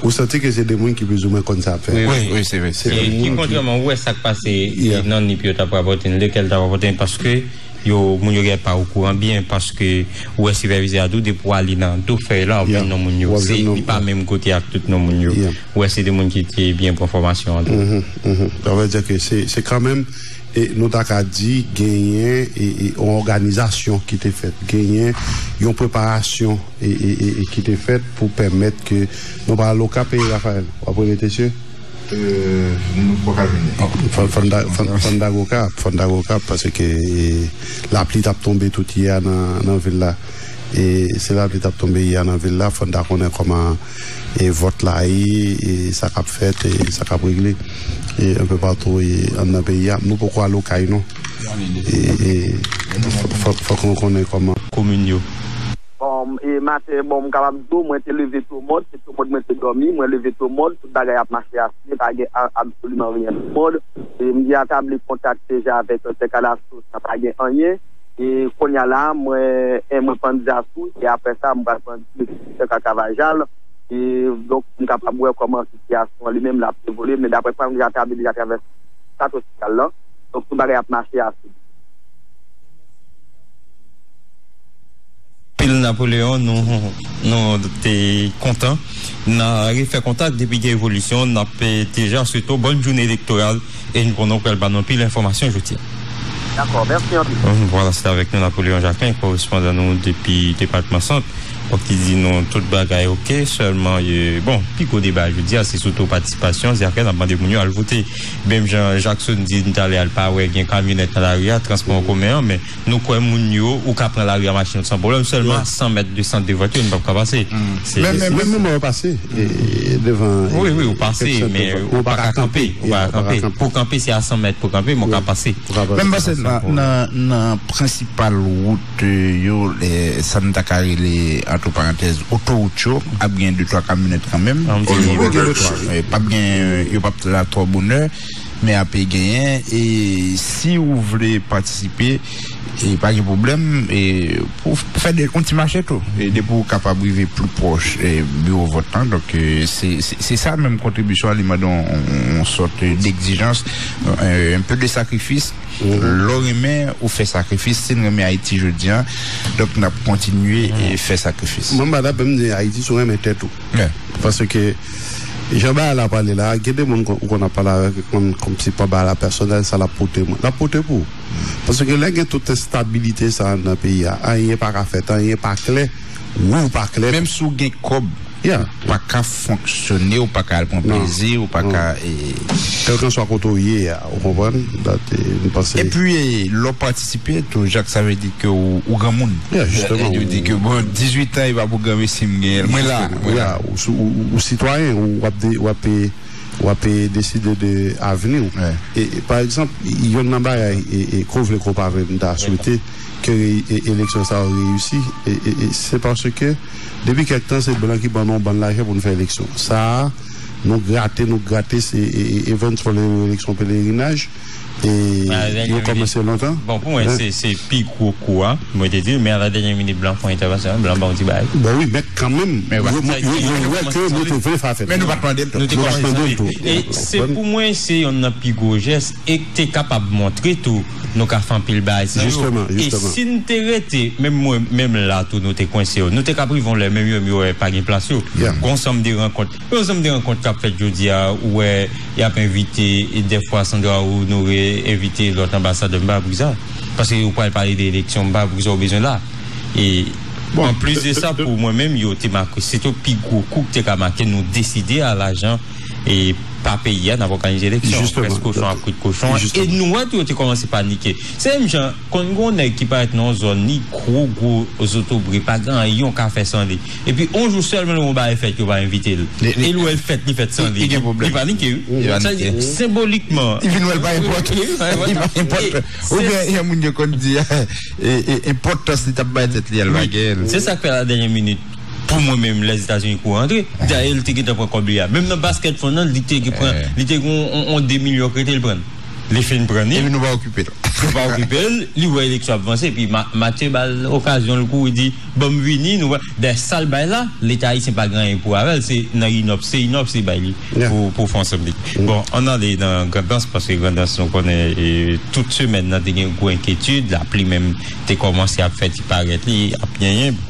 ou santi ke se de moun ki plizoumwen konn sa ap fèt. Wi, wi, wi, se vre. Se de moun ki, ki kontrèman, ou wè sa k pase, e, nan Nip yo t ap rapòte n, lekèl t ap rapòte n, paske yo, moun yo gen pa okouran byen, paske ou wè sipèvizè a tou, depi w ale nan do fèy la, w ap jwenn non moun yo. Se, li pa menm kote ak tout non moun yo. Ou wè se de moun ki te byen pran fòmasyon an tou. Mhm, mhm. Sa vle di ke se, se kanmenm, e, nou ta ka di, genyen, e, e, yon òganizasyon ki te fèt, genyen yon preparasyon, e, e, e, e ki te fèt pou pèmèt ke nou pa al Okap, e, Raphaël, w ap rele Tesye? Euh, nou poko jwenn li. Fò, fò n ta, fò n, fò n ta Okap, fò n ta Okap, paske, e, lapli t ap tonbe tout yè a nan, nan vil la. E se lapli t ap tonbe yè a nan vil la, fò n ta konnen kòman, e, vòt la ye, e sa k ap fèt, e sa k ap regle, e, enpe patou, e, anndan peyi a. Nou poko al Okay, non. E, e, fò, fò, fòk nou konnen kòman. Komin yo. Bon, e maten, bon, m kapab di w, mwen te leve twò mòd, se twò mòd mwen te dòmi, mwen leve twò mòd, tout bagay ap mache asire, pa gen a-, absoliman ryen twò mòd. E m deja tabli kontak deja avèk, euh, Sè Kalaso, sa pa gen anyen. E kounye a la, mwen, e mwen pran dja sou, e apre sa, m pral pran direksyon Sè Kakavajal. E donk, m kapab wè kòman sitiyasyon an li menm l ap evolye, men daprè sa, m deja tabli deja travèse kat ospital lan. Donk, tout bagay ap mache asire. Pil Napoleon, nou, nou te kontan. N a refè kontak depi gen evolisyon, n ap, eh, deja swete w bòn jounen elektoral e n konnen w pral ban nou anpil enfòmasyon jodi a. Dakò, mèsi anpil. Hum, vwala, se te avèk nou Napoleon Jacquelin, korespondan nou depi depatman Sant. Donk, ki di nou tout bagay oke, sèlman, eh, bon, pi gwo deba jodi a, se sou to patisipasyon, se afè n ap mande moun yo al vote. Menm jan Jackson di n talè a, l pa wè gen kamyonèt nan lari a, transpò an komen an, men nou kwè moun yo, ou ka pran lari a machin ou san pwoblèm, sèlman a san mèt de sant de vòt yo, nou p ap ka pase. Se, men, men, men, men mwen pase, e, devan, wi, wi, ou pase, men ou pa ka kanpe, ou pa ka kanpe. Pou kanpe, se a san mèt pou kanpe, men ou ka pase. Men m panse nan, nan, nan prensipal wout, e, yo, e, sa n ta ka rele, antre parantèz, otowout yo, ap gen de twa kamyonèt kanmenm. E, p ap gen, yo p ap la twò bonè. Men ape genyen, e si w vle patisipe, e pa gen pwoblèm, e pou, pou fè de, yon ti mache tou, e depi w kapab rive pli pwòch, e biwo vòt lan. Donk, e se, se, se sa menm kontribisyon an, li mande yon, yon, yon sòt degzijans, e, un peu de sacrifice. Lè w renmen, ou fè sakrifis. Si n renmen Ayiti jodi a, donk n ap kontinye, e, fè sakrifis. Mwen, m pa t ap menm di Ayiti, si w renmen tèt ou. Paske, jan bagay la pale la, gen de moun kon, ou konn ap pale avèk, ou konn kòmsi pran bagay la pèsonèl, sa l ap pote mwen. L ap pote pou ou. Paske lè gen tout enstabilite sa a nan peyi a, anyen pa ka fèt, anyen pa klè, wi, ou pa klè. Menm si w gen kòb, ou pa ka fonksyone, ou pa ka al pran plezi, ou pa ka, e, kèlkanswa kote w ye a, ou konprann? Donk, e, m panse. Epi, e, lè w patisipe tou, Jacques, sa vle di ke ou, ou granmoun. Yo di ke, bon, dizuit an, e pa pou granmesi m genyen l. Mwen la, mwen la. Ou, ou, ou sitwayen, ou w ap de, w ap, e, w ap, e, deside de avni w. E, e, pa egzanp, yonn nan bagay, e, e, ke w vle ke w pa vle, m ta swete ke, e, eleksyon sa yo reyisi, e, e, e, se paske depi kèk tan, se blan ki ban nou yon bann lajan pou n fè eleksyon. Sa a, nou grate, nou grate, se, e, e, eventually yon eleksyon pelerinaj, e yo kòmanse lontan. Bon, pou mwen, se, se pi gwo kou a. Mwen te di l, men a la dènyè minit, blan fè yon entèvansyon, blan ba yon ti bagay. Bon, wi, men kanmenm, yo, yo, yo wè ke nou te vle fè afè. Men nou pa t mande l tou. Nou te kòmanse tande l tou. E se pou mwen, se yonn nan pi gwo jès, e k te kapab montre tou, nou ka fè anpil bagay san yo. Jisteman, jisteman. E si n te rete, menm mwen, menm la tou, nou te kwense yo. Nou te ka rive yon lè, menm yo, yo wè pa gen plas yo. Gon sanm de rankont. Gon sanm de rankont ap fèt jodi a, ou wè, y ap envite, e dèfwa Sandra Honoré envite lòt anbasadè, m pa pou sa. Paske ou pral pale de eleksyon, m pa pou sa ou bezwen la. E anplis de sa, pou mwen menm, yo te make, se te pi gwo kou ki te ka make, nou deside a lajan e pa peyi a, n ap òganize eleksyon. Près kochon ap kwit kochon. E nou wè tou yo te kòmanse panike. Se menm jan, konn gen yon nèg ki parèt nan yon zòn, li gwo, gwo zotobre, pa gen anyen yon ka fè san li. Epi, yon jou sèlman, lè yon bagay fèt, yo pa envite l. E l wè l fèt, li fèt san li. Li panike, wi. Sa, senbolikman. Li vin wè l pa enpòtan. Li pa enpòtan. Oubyen, gen moun yo konn di, e, e, enpòtans li t ap bay tèt li a, l pa genyen l. Se sa k fè la dènyè minit. Pou mwen menm, Lèzetazini kou rantre. Dayè, li te gentan pran kòb li a. Menm nan baskèt fon nan, li te gen pran, li te gen yon, yon, yon de milyon k rete, li pran. Li fin pran li. Epi nou pa okipe l. Nou pa okipe l, li wè eleksyon ap vanse, epi Ma-, Mathieu ba l okazyon, l kouri di, ban m vini, nou wè. Dayè, sa l bay la, Leta ayisyen pa gen anyen pou avè l, se nan inòp, se inòp, se bay li pou, pou fè ansanm li. Bon, ann ale nan Grandans, paske Grandans, nou konnen, e, tout semèn nan, te gen gwo enkyetid, lapli menm te kòmanse ap fè ti parèt li, ap yenyen.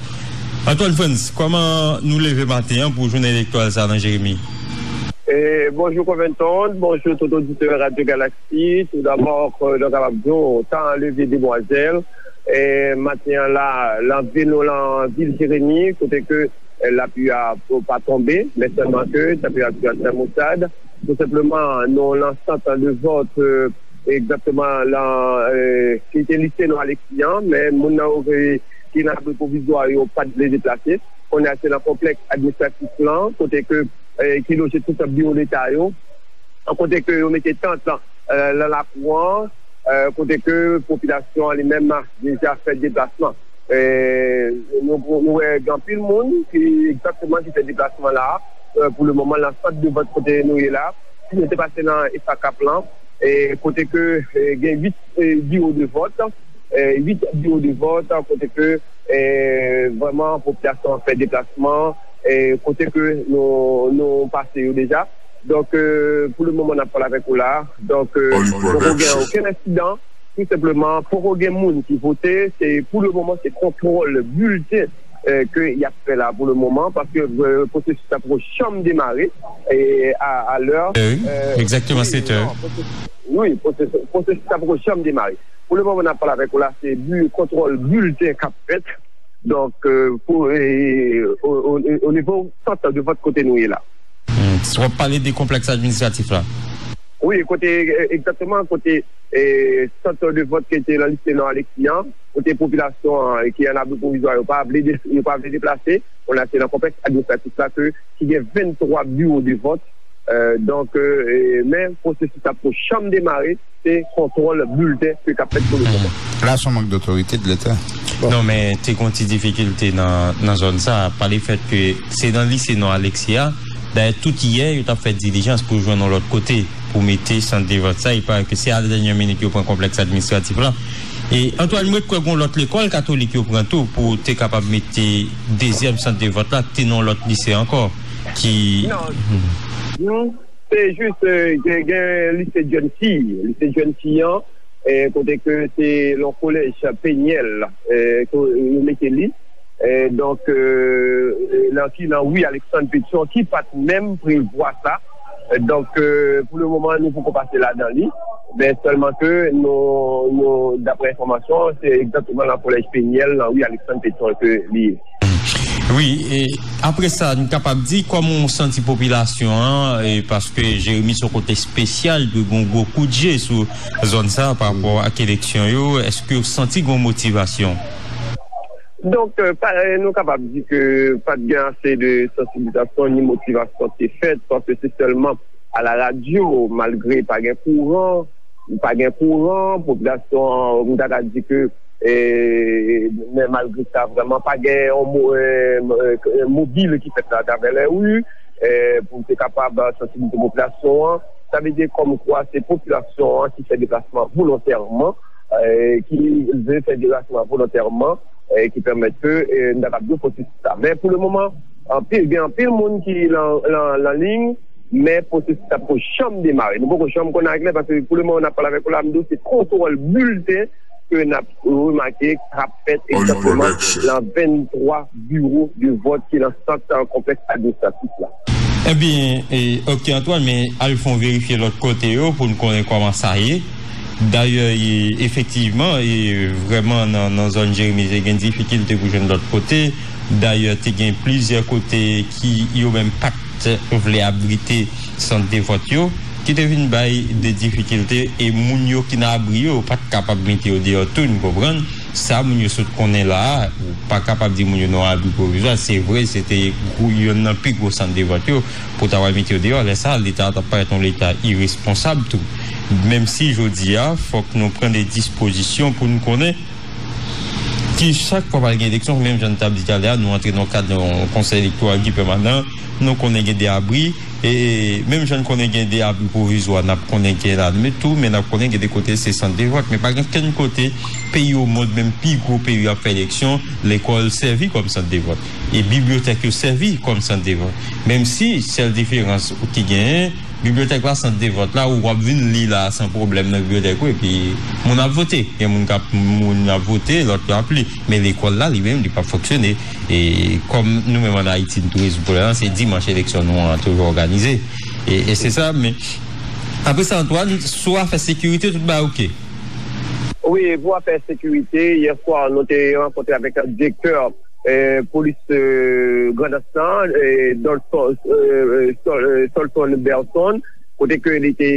Antoine Frantz, kòman nou leve maten an pou jounen elektoral sa a nan Jeremi? E, bonjou Covington, bonjou tout oditè Radio Galaxy. Tout d'abord, euh, nou kapab di w, tan an leve demwazèl. E, maten an la, nan vil nou, nan vil Jeremi, kote ke, euh, lapli a pa tonbe, men sèlman ke tanperati a trè mosad. Tou senpleman, nou nan sant de vòt, euh, egzakteman la, euh, ki te lise non Alexis an, men moun nan yo ki, ki nan abri pwovizwa yo pa t vle deplase. Kounye a se nan konplèks administratif lan, kote ke, eh, ki loje tout biwo leta yo. Kote ke yo mete tant lan, eh, nan lakou an, eh, kote ke popilasyon an li menm deja fè deplasman. Eh, nou, nou wè gen anpil moun ki egzakteman ki fè deplasman la, eh, pou le moman nan sant de vòt kote nou ye la. Si nou te pase nan Esakap lan, eh, kote ke, eh, gen uit, eh, biwo de vòt, eh, uit biwo de vòt, kote ke, eh, vrèman popilasyon an fè deplasman, eh, kote ke nou, nou pase yo deja. Donk, eh, pou le moman n ap pale avèk ou la, donk, eh, poko gen okenn ensidan, tou senpleman, poko gen moun ki vote, se pou le moman se kontwòl bilten, eh, ke y ap fè la pou le moman, paske, eh, pwosesis la poko janm demare, eh, a, a lè, eh, wi, eh, egzakteman, wi, sèt è. Non, pwosesis, wi, pwosesis, pwosesis la poko janm demare. Pou le moman n ap pale avèk ou la, se bi-, kontwòl bilten k ap fèt. Donk, eh, pou, eh, o, o, o nivo sant de vòt kote nou ye la. Hmm, w ap pale de konplèks administratif la? Wi, kote, eh, egzakteman, kote, eh, sant de vòt ki te nan lise non Alexis an, kote popilasyon an, eh, ki an abri pwovizwa, yo pa vle de-, yo pa vle deplase. Kounye a se nan konplèks administratif la ke, ki gen venntwa biwo de vòt. Eh, donk, eh, men pwosesis la poko janm demare, se kontwòl bilten ke k ap fèt pou le moman. La, se yon mank dotorite de Leta. Non, men te gen yon ti difikilte nan, nan zòn sa a, pa lefèt ke se nan lise non Alexis a. Dayè, tout yè, yo t ap fè dilijans pou jwenn yon lòt kote pou mete sant de vòt sa. Il paraît que se a la dènyè minit yo pran konplèks administratif la. E, Antoine, mwen kwè gen yon lòt lekòl katolik yo pran tou pou te kapab mete dezyèm sant de vòt la, ki te nan yon lòt lise ankò, ki... Non. Hmm. Non, se jis, eh, gen, gen lise jèn fi, lise jèn fi an, eh, kote ke se yon kolèj Penyèl, eh, ke yo mete li. Eh, donk, eh, nan ki nan ri Alexandre Pétion, ki pa t menm prevwa sa. Eh, donk, eh, pou le moman, nou poko pase ladan li. Men sèlman ke nou, nou, daprè enfòmasyon, se egzakteman nan kolèj Penyèl, nan ri Alexandre Pétion ke li ye. Wi, e apre sa, nou kapab di, kòman w santi popilasyon an, e paske Jeremi se yon kote espesyal, dwe gen yon gwo kout je sou zòn sa a pa rapò ak eleksyon yo, èske w santi gen yon motivasyon? Donk, eh, pa, eh, nou kapab di ke pa t gen ase de sansibilizasyon ni motivasyon te fèt, paske se sèlman a la radyo, malgre pa gen kouran, pa gen kouran, popilasyon an, m ta ka di ke, eh, men malgre sa, vrèman, pa gen yon mo-, eh, eh, mobil ki fèt atravè lè ri, eh, pou te kapab sansibilize popilasyon an. Sa vle di kòmkwa se popilasyon an ki fè deplasman volontèman, eh, ki vle fè deplasman volontèman, eh, ki pèmèt ke, eh, n ta kapab di pwosesis sa. Men pou le moman, anpil, gen anpil moun ki lan, lan, lan liy, men pwosesis sa poko janm demare. Nou poko janm konnen aklè, paske pou le moman n ap pale avèk ou la, m di w se kontwòl bilten ke n ap remake k ap fèt egzakteman lan venntwa biwo de vòt ki lan sant konplèks administratif la. Ebyen, e, oke, Antoine, men al fè yon verifye lòt kote yo pou n konnen kòman sa ye. Dayè, e, efektivman, e, vrèman, nan, nan zòn Jeremi, te gen difikilte pou jwenn lòt kote. Dayè, te gen plizyè kote ki yo menm pa t vle abrite sant de vòt yo, ki te vin bay de difikilte, e moun yo ki nan abri yo, yo pa t kapab mete yo deyò tou, n konprann. Sa moun yo sot konnen la a, ou pa kapab di moun yo nan abri pwovizwa. Se vre, se te gwo, youn nan pi gwo sant de vòt yo, pou ta pral mete yo deyò. Lè sa a, Leta a t ap parèt yon Leta iresponsab tou. Menm si jodi a, fòk nou pran de dispozisyon pou n konnen ki chak fwa pral gen eleksyon, menm jan n t ap di talè a, nou antre nan kad yon konsèy elektoral ki pèmanan, nou konnen gen de abri, e menm jan n konnen gen de abri pwovizwa, n ap konnen gen ladmi tou, men n ap konnen gen de kote se sant de vòt. Men pa gen kenn kote peyi o mond, menm pi gwo peyi ap fè eleksyon, lekòl sèvi kòm sant de vòt. E bibliyotèk yo sèvi kòm sant de vòt. Menm si sèl diferans ki genyen, bibliyotèk la, sant de vòt la, ou ap vin li la san pwoblèm nan bibliyotèk ou, epi moun ap vote. Gen moun k ap, moun ap vote, lòt yo ap li. Men lekòl la, li menm, li p ap fonksyone. E kòm nou menm ann Ayiti, n tou rezoud pwoblèm nan, se dimanch eleksyon nou an toujou òganize. E, e se sa, men apre sa, Antoine, sou afè sekirite, tout bagay oke? Wi, pou afè sekirite, yè swa, nou te rankontre avèk direktè, eh, polis, eh, Grandans lan, eh, Dolson, eh, Sol-, eh, Solson Berson, kote ke li te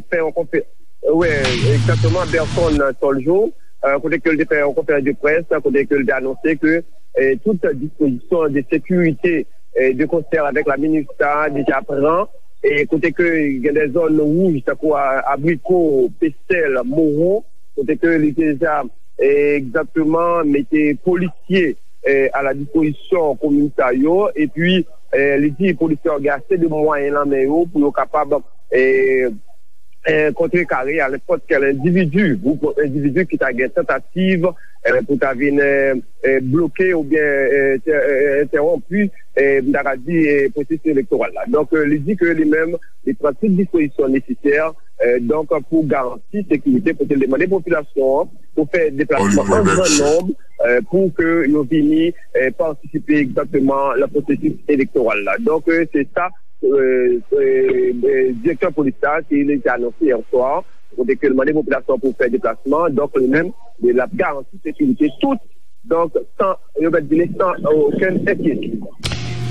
fè yon konfe-, wi, egzakteman, Berson Soljo, eh, kote ke li te fè yon konferans de près, kote ke li te anonse ke, eh, tout dispozisyon de sekirite, eh, de konsè avèk la MINUSTAH deja pran, e kote ke gen de zòn wouj, tankou a-, Abriko, Pestèl, Mowo, kote ke li te deja, eh, egzakteman mete polisye, eh, a la dispozisyon komin sa yo, epi, eh, li di polisye yo gen ase de mwayen nan men yo pou yo kapab, eh, eh, kontrekare a nenpòt kèl endividi, gwoup endividi ki ta gen tantativ, eh, pou ta vin, eh, eh, bloke oubyen, eh, entè-, eh, entèwonpi, eh, m ta ka di, eh, pwosesis elektoral la. Donk, eh, li di ke li menm, li pran tout dispozisyon nesesè, eh, donk, pou garanti sekirite, kote l te mande popilasyon an pou fè deplasman an gran nonb, eh, pou ke yo vini, eh, patisipe egzakteman nan pwosesis elektoral la. Donk, eh, se sa, eh, eh, eh, direktè polis la, ki li te anonse yè swa, kote ke l mande popilasyon pou fè deplasman, donk, li menm, l ap garanti sekirite tout, donk, san, yo mèt di, san okenn enkyetid.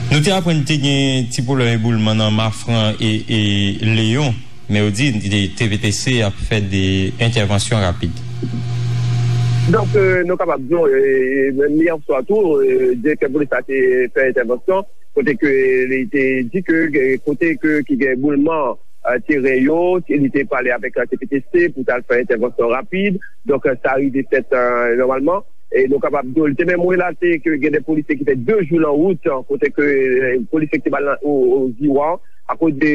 Nou te aprann te gen ti pwoblèm eboulman nan Mafran e, e Leyon, men yo di T V T C ap fè de entèvansyon rapid. Donk, eh, nou kapab di, eh, menm yè swa tou, eh, direktè polis la te fè entèvansyon, kote ke li te di ke, eh, kote ke ki gen eboulman, eh, teren yo, li te pale avèk, eh, T V T C pou t al fè entèvansyon rapid. Donk, eh, sa rive fèt, eh, nòmalman. E nou kapab di, li te menm relate ke gen de polisye ki fè de jou nan wout, kote ke, eh, polisye ki te ba l nan, o, o Ziwa, akoz de,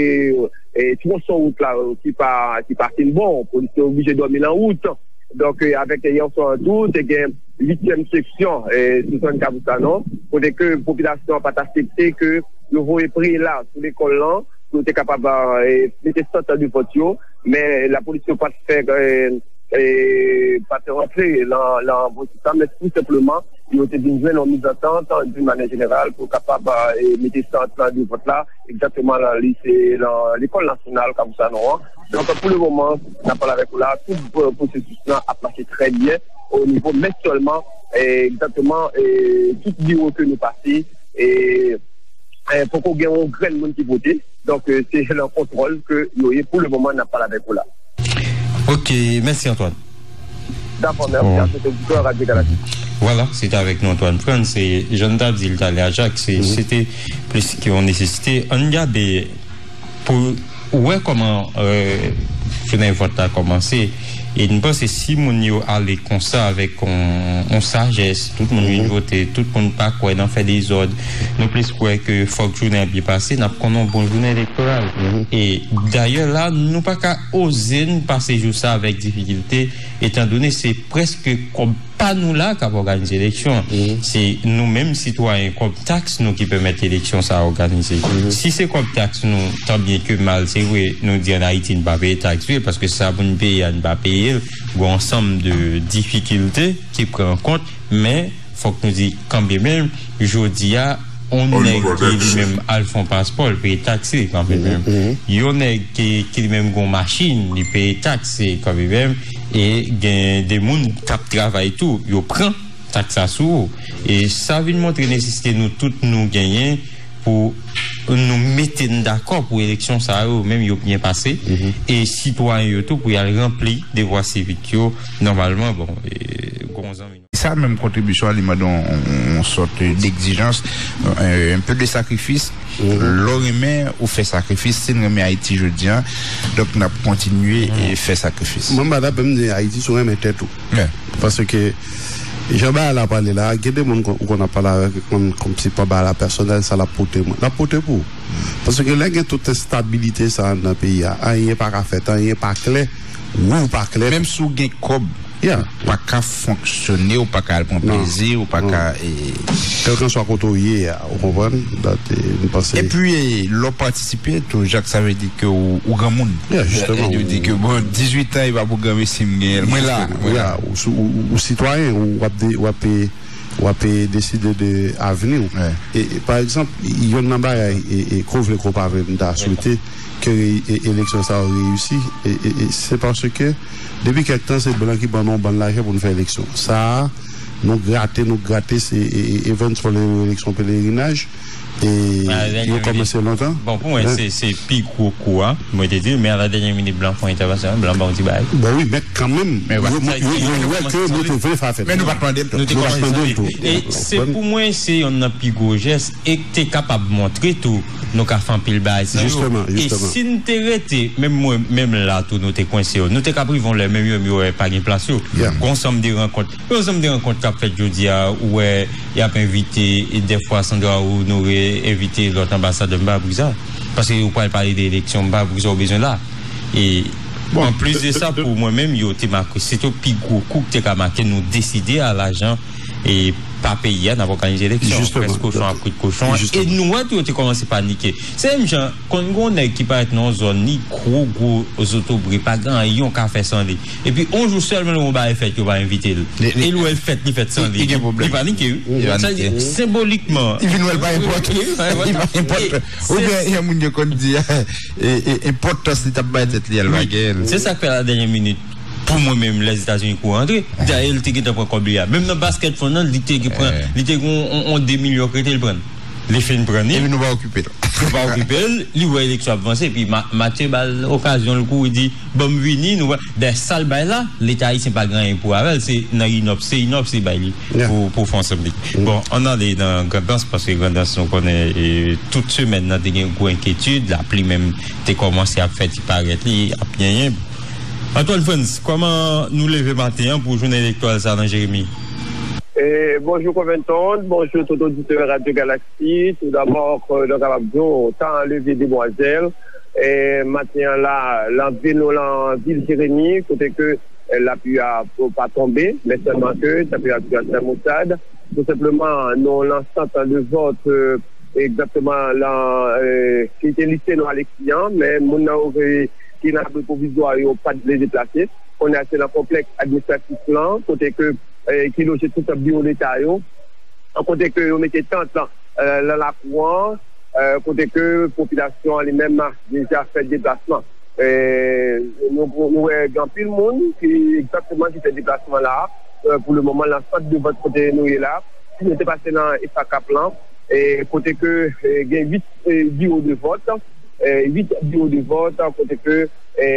eh, twonson wout la, ki pa, ki pa fin bon, polisye oblije dòmi nan wout. Donk, eh, avèk yè swa an tou, te gen uityèm seksyon, eh, sou zòn Kabousanon, kote ke popilasyon an pa t aksepte ke yo voye prela sou lekòl lan, pou yo te kapab, eh, mete sant de vòt yo, men lapolis yo pa t fè, eh, eh, pa t rantre nan, nan pwosesis la, men tou senpleman, yo te vin jwenn yon mizantant, d'une manière générale, pou kapab, eh, mete sant de vòt la, egzakteman nan lise, nan lekòl nasyonal Kabousanon an. Donk, pou le moman, n ap pale avèk ou la, tout, eh, pwosesis lan ap mache trè byen o nivo, men sèlman, eh, egzakteman, eh, tout biwo ke nou pase, eh, eh, poko gen yon grenn moun ki vote. Donk, eh, se nan kontwòl ke yo ye pou le moman, n ap pale avèk ou la. Ok, mèsi, Antoine. Dakò, mèsi a tout oditè Radyo Galaktik. Vwala, se te avèk nou Antoine Frantz, e jan n t ap di l talè a, Jak, se, se te plis ke yon nesesite. Ann gade pou wè kòman, euh, jounen vòt la kòmanse. E n panse si moun yo ale konsa avèk yon, yon sajès, tout moun vin vote, tout moun pa kwè nan fè dezòd, nou plis kwè ke fòk jounen an byen pase, n ap konn yon bon jounen elektoral. E dayè la, nou pa ka oze n pase jou sa avèk difikilte, etandone se prèske kòb pa nou la k ap òganize eleksyon. Se nou menm sitwayen, kòb taks nou ki pèmèt eleksyon sa a òganize. Si se kòb taks nou, tan byen ke mal, se vre, nou di ann Ayiti n pa peye taks vre, paske sa pou n peye a, n pa peye l, gen yon ansanm de difikilte ki pran an kont, men fòk nou di, kanmenm, jodi a, On nèg ki li menm al fè yon paspò, li peye taks li kanmenm. Yon nèg ki, ki li menm gon machin, li peye taks li kanmenm. E gen de moun k ap travay tou, yo pran taks la sou ou. E sa vin montre nesesite nou tout nou genyen pou nou mete n dakò pou eleksyon sa yo menm yo byen pase. E sitwayen yo tou pou y al ranpli devwa sivik yo nòmalman. Bon, e, gon zanmi. Sa menm kontribisyon an, li mande yon, yon, yon sòt degzijans, un peu de sacrifice. Lè w renmen, ou fè sakrifis. Si n renmen Ayiti jodi a, donk n ap kontinye e fè sakrifis. Mwen m pa ta menm di Ayiti si w renmen tèt ou. Paske jan bagay la pale la, gen de moun ou konn ap pale avèk, ou konn kòmsi pran bagay la pèsonèl, sa l ap pote mwen. L ap pote pou ou. Paske lè gen tout enstabilite sa a nan peyi a, anyen pa ka fèt, anyen pa klè, wi w pa klè. Menm si w gen kòb, ou pa ka fonksyone, ou pa ka al pran plezi, ou pa ka, e, kèlkanswa kote w ye a, ou konprann? Dat, e, m panse. Epi, e, lè w patisipe tou, Jacques, sa vle di ke ou, ou granmoun. Yo di ke, bon, dizuit an, e pa pou granmesi m genyen l. Mwen la, mwen la. Ou, ou, ou sitwayen, ou ap, ou ap, e, w ap, e, deside de avni w. E, e, pa egzanp, yonn nan bagay, e, e, ke w vle ke w pa vle, m ta swete ke, e, eleksyon sa yo reyisi. E, e, e, se paske depi kèk tan, se blan ki ban nou yon bann lajan pou n fè eleksyon. Sa a, nou grate, nou grate, se, e, e, eventually yon eleksyon pelerinaj. E yo kòmanse lontan. Bon, pou mwen, se, se pi gwo kou a. Mwen te di, men a la dènyè minit, blan fè yon entèvansyon, blan ba yon ti bagay. Bon, wi, men kanmenm, yo, yo, yo wè ke nou te vle fè afè. Men nou pa t mande l tou. Nou te kòmanse tande l tou. E se pou mwen, se yonn nan pi gwo jès, e k te kapab montre tou, nou ka fè anpil bagay san yo. E si n te rete, menm mwen, menm la tou, nou te kwense yo. Nou te ka rive yon lè, menm yo, yo wè pa gen plas yo. Gon sanm de rankont. Gon sanm de rankont k ap fèt jodi a, ou wè, y ap envite, e dèfwa Sandra Honoré envite lòt anbasadè, m pa pou sa. Paske yo pral pale de eleksyon, m pa pou sa w bezwen la. E anplis de sa, pou mwen menm, yo te make, se te pi gwo kou k te ka make nou deside a lajan e pa peyi a, n ap òganize eleksyon. Près kochon ap kwit kochon. E nou wè tou yo te kòmanse panike. Se menm jan, konn gon nèg ki parèt nan yon zòn, li gwo, gwo zotobre, pa gen anyen yo ka fè san li. Epi, yon jou sèlman, lè yon bagay fèt, yo pa envite l. E l wè l fèt, li fèt san li. Li panike, wi. Sa di, senbolikman. Li vin wè l pa enpòtan. Li pa enpòtan. Oubyen, yon moun yo konn di, e, e, enpòtans li t ap bay tèt li a, l pa genyen l. Se sa k fè la dènyè minit, pou mwen menm, Lèzetazini kou rantre. Dayè, li te gentan pran kòb li a. Menm nan baskèt fon nan, li te gen pran, li te gen yon, yon, yon de milyon k rete, li pran l. Li fin pran li. Epi nou pa okipe l. Nou pa okipe l, li wè eleksyon ap vanse, epi Ma-, Mathieu ba l okazyon, l kouri di, ban m vini, nou wè. Dayè, sa l bay la, Leta ayisyen pa gen anyen pou avè l, se nan Inops, se Inops li bay li pou, pou fè ansanm li. Bon, ann ale nan Grandans, paske Grandans, nou konnen, e, tout semèn nan te gen gwo enkyetid, lapli menm te kòmanse ap fè ti parèt li, ap genyen. Antoine Frantz, kòman nou leve maten an pou jounen elektoral sa nan Jeremi? E, bonjou Covington, bonjou tout oditè Radio Galaxy. Toudabò, e, nou kapab di w, tan an leve demwazèl. E, maten an la, nan vil nou, nan vil Jeremi, kote ke, e, lapli a pa tonbe, men sèlman ke tanperati a trè mosad. Tou senpleman, nou nan sant de vòt, e, egzakteman la, e, ki te lise non Alexis an, men moun nan yo ki, ki nan abri pwovizwa yo pa t vle deplase. Kounye a se nan konplèks administratif lan, kote ke, e, ki loje tout biwo leta yo, kote ke yo mete tant lan, e, nan lakou an, e, kote ke popilasyon an li menm deja fè deplasman. E, nou, nou wè gen anpil moun ki egzakteman ki fè deplasman la, e, pou le moman nan sant de vòt kote nou ye la. Si nou te pase nan Esakap lan, e, kote ke, e, gen uit, e, biwo de vòt, e, uit biwo de vòt, kote ke, e,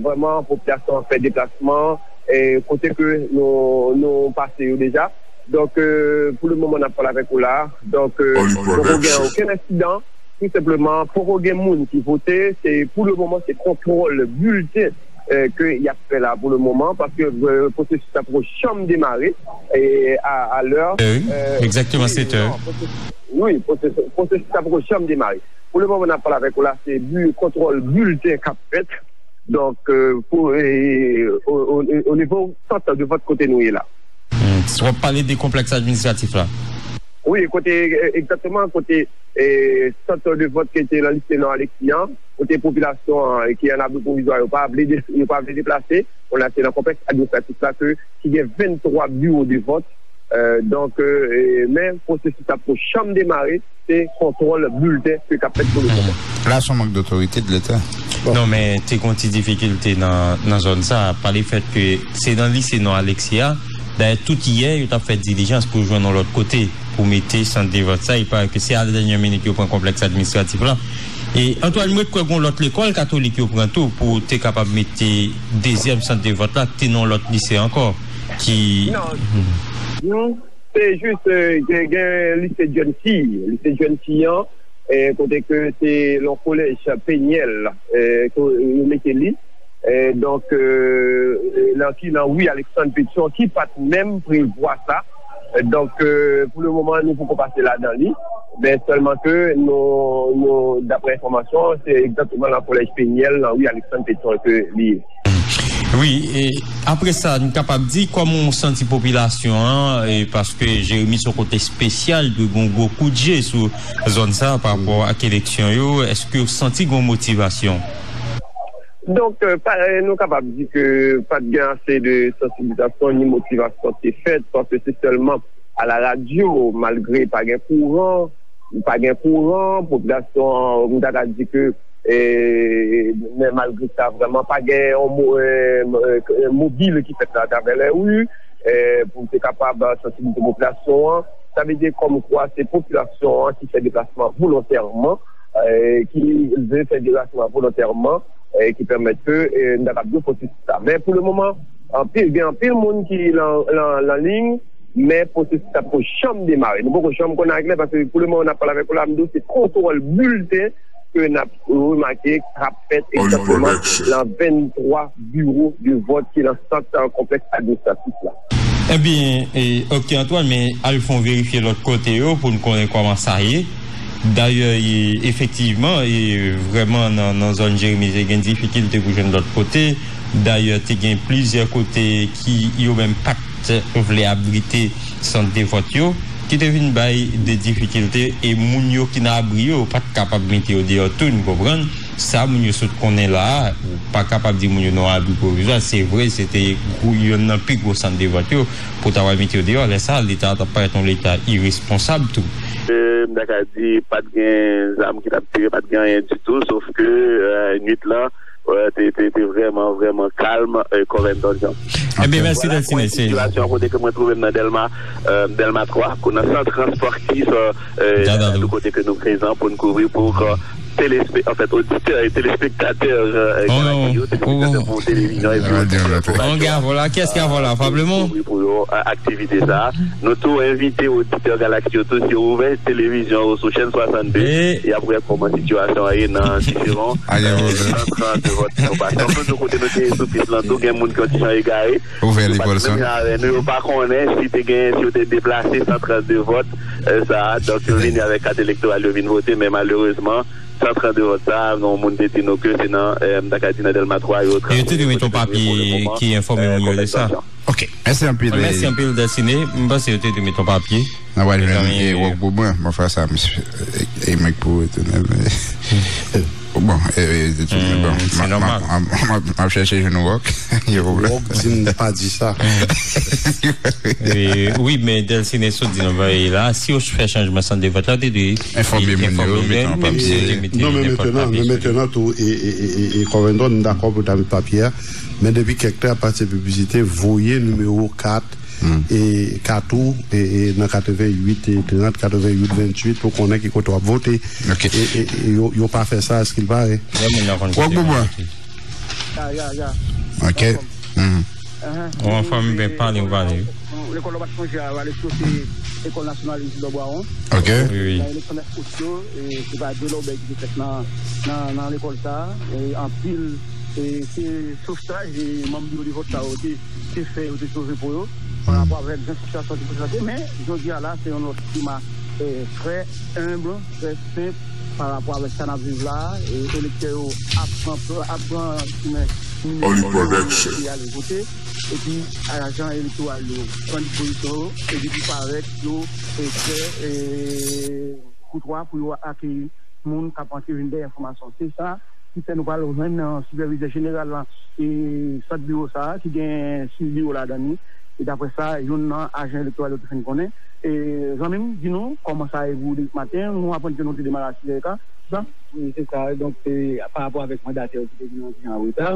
vrèman popilasyon an fè deplasman, e, kote ke nou, nou pase yo deja. Donk, e, pou le moman n ap pale avèk ou la, donk, e, poko gen okenn ensidan, tou senpleman, poko gen moun ki vote, se, pou le moman, se kontwòl bilten, e, ke y ap fè la pou le moman, paske, e, pwosesis la poko janm demare, e, a, a lè, e, wi, egzakteman, sèt è. Non, pwosesis, wi, pwosesis, pwosesis la poko janm demare. Pou le moman n ap pale avèk ou la, se bi-, kontwòl bilten k ap fèt. Donk, e, pou, e, o, o, o nivo sant de vòt kote nou ye la. Hmm, w ap pale de konplèks administratif la? Wi, kote, e, egzakteman, kote, e, sant de vòt ki te nan lise non Alexis an, kote popilasyon an, e, ki an abri pwovizwa, yo pa vle de-, yo pa vle deplase, kounye a se nan konplèks administratif la ke, ki gen venntwa biwo de vòt, Donk, men pwosesis la poko janm demare, se kontwòl bilten ke k ap fèt pou le moman. La se yon mank dotorite de Leta. Non, men te gen yon ti difikilte nan, nan zòn sa a, pa lefèt ke se nan lise non Alexis a. Dayè, tout yè, yo t ap fè dilijans pou jwenn yon lòt kote pou mete sant de vòt sa. Il paraît que c'est à la dernière minute yo pran konplèks administratif la. E Antoine, mwen kwè gen yon lòt lekòl katolik yo pran tou pou te kapab mete dezyèm sant de vòt la, ki te nan yon lòt lise ankò. Ki. Non, se jis gen lise jèn fi. Lise jèn fi an, kote ke se yon kolèj Penyèl ke yo mete li. Donk, lan ki lan wi Alexandre Petion ki pa t menm prevwa sa. Donk, pou le moman, nou poko pase ladan li. Men sèlman ke nou, nou daprè enfòmasyon, se egzakteman lan kolèj Penyèl, lan wi Alexandre Petion ke li ye. Wi, e apre sa, n kapab di kòman w santi popilasyon an, e paske Jeremi se yon kote espesyal, dwe gen yon gwo kout je sou zòn sa a pa rapò ak eleksyon yo, èske w santi gen yon motivasyon? Donk, nou kapab di ke pa t gen ase de sansibilizasyon ni motivasyon te fèt, paske se sèlman a la radyo, malgre pa gen kouran, pa gen kouran, popilasyon an, m ta ka di ke, men malgre sa, vrèman pa gen yon mobil ki fèt atravè lari pou te kapab sansibilize popilasyon an. Sa vle di kòmkwa se popilasyon an ki fè deplasman volontèman, ki vle fè deplasman volontèman, ki pèmèt ke n ta kapab gen pwosesis sa. Men pou le moman, anpil, gen anpil moun ki lan, lan, lan liy, men pwosesis sa poko janm demare. Nou poko janm konnen aklè, paske pou le moman n ap pale avèk ou la, m di w se kontwòl bilten ke n ap remake k ap fèt egzakteman lan venntwa biwo de vòt ki lan sant konplèks administratif la. Ebyen, ok Antoine, men al fè yon verifye lòt kote yo pou n konnen kòman sa ye. Dayè, efektivman, vrèman nan, nan zòn Jeremi, gen difikilte pou jwenn lòt kote. Dayè, te gen plizyè kote ki yo menm pa t vle abrite sant de vòt yo, ki te vin bay de difikilte, e moun yo ki nan abri yo pa t kapab mete yo deyò tou, n konprann. Sa moun yo sot konnen la a, ou pa kapab di moun yo nan abri pwovizwa. Se vre, se te gwo, yonn nan pi gwo sant de vòt yo pou ta pral mete yo deyò. Lè sa a, Leta a t ap parèt yon Leta iresponsab tou. M ta ka di, pa t gen zam ki t ap tire, pa t gen anyen ditou, sof ke nwit lan, te, te, te vrèman, vrèman kalm, Covington Jean. Ebyen, mèsi Delcine. Se sitiyasyon kote ke mwen twouve m nan Dèlma, Dèlma twa, nan sant transpòtif, tou kote ke nou prezan pou n kouvri pou telespe, anfèt, oditè e telespektatè Galaxy yo, telespektatè pou televizyon epi oditè pou radyo, kiyès ki avè w la? Probableman pou yo aktivite sa. Nou tou envite oditè Galaxy yo tou, si yo ouvè televizyon yo sou chèn swasannde, y ap wè kòman sitiyasyon an ye nan diferan sant de vòt ki nou pase. Anfen, nou kote nou te ye sou pis lan tou, gen moun ki yon ti jan egare. Yo pa t menm jan avè nou, yo pa konnen si te gen, si yo te deplase sant de vòt sa a. Donk, yo vini avèk kat elektoral, yo vin vote, men malerezman, sant de vòt sa a, yon moun te di nou ke se nan, m ta ka di nan Dèlma twa, yo te dwe mete yon papye ki enfòme moun yo de sa. Ok, mèsi anpil. Mèsi anpil, Dèsine. M panse yo te dwe mete yon papye. N ap al jwenn Wòk Boubwen, mwen fè sa, misye. E mwen k pou retounen, men. Bon, e, e, de tout, bon, m ap chèche jwenn Wòk. Gen pwoblèm. Wòk di m pa di sa. Wi, men Dèlsine sot di nou bagay la, si yo fè chanjman sant de vòt la, te dwe enfòme moun yo, mete yon papye. Non, men mentnan, men mentnan tou, e, e, e, e, e Covington, m dakò pou ta met papye a, men depi kèk tan, apati de piblisite, voye nimewo kat, e kat ou, e, e nan katreven uit e trant, katreven uit venntuit, pou konnen ki kote w ap vote. E, e, e yo, yo pa fè sa, à ce qu'il paraît. Wòk Boubwen. Ya, ya, ya. Ok. Ou anfòm, ben pale, ou pale. Lekòl ou pa t sonje a, Valeso se Lekòl Nasyonal Isidò Bwawon. Ok. Wi, wi. Nan eleksyon nèf out yo, e, se pa de lòbèy ki te fèt nan, nan, nan lekòl sa a. E anpil, e, se sovtaj e manm biwo de vòt sa yo te, te fè, yo te sove po yo. Pa rapò avèk jan sitiyasyon te prezante, men jodi a la, se yon lòt klima, e, trè enb, trè senp pa rapò avèk sa n ap viv la a. E elektè yo ap pran, ap pran chimen nimewo yo pou y ale vote. Epi ajan elektoral yo pran dispozisyon yo, epi pou parèt yo, e, trè, e, koutwa pou yo akeyi moun k ap antre vin bay enfòmasyon. Se sa ki fè nou pral jwenn, e, sipèvizè jeneral, e, sant biwo sa a, ki gen sis biwo ladan li, E daprè sa, youn nan ajan elektoral yo te fè n konnen. E zanmi m, di nou, kòman sa ye pou ou depi maten? Nou aprann ke nou te demare a sis è ka, se sa? Wi, se sa. Donk, se pa rapò avèk mandatè yo ki te vin yon ti jan an reta.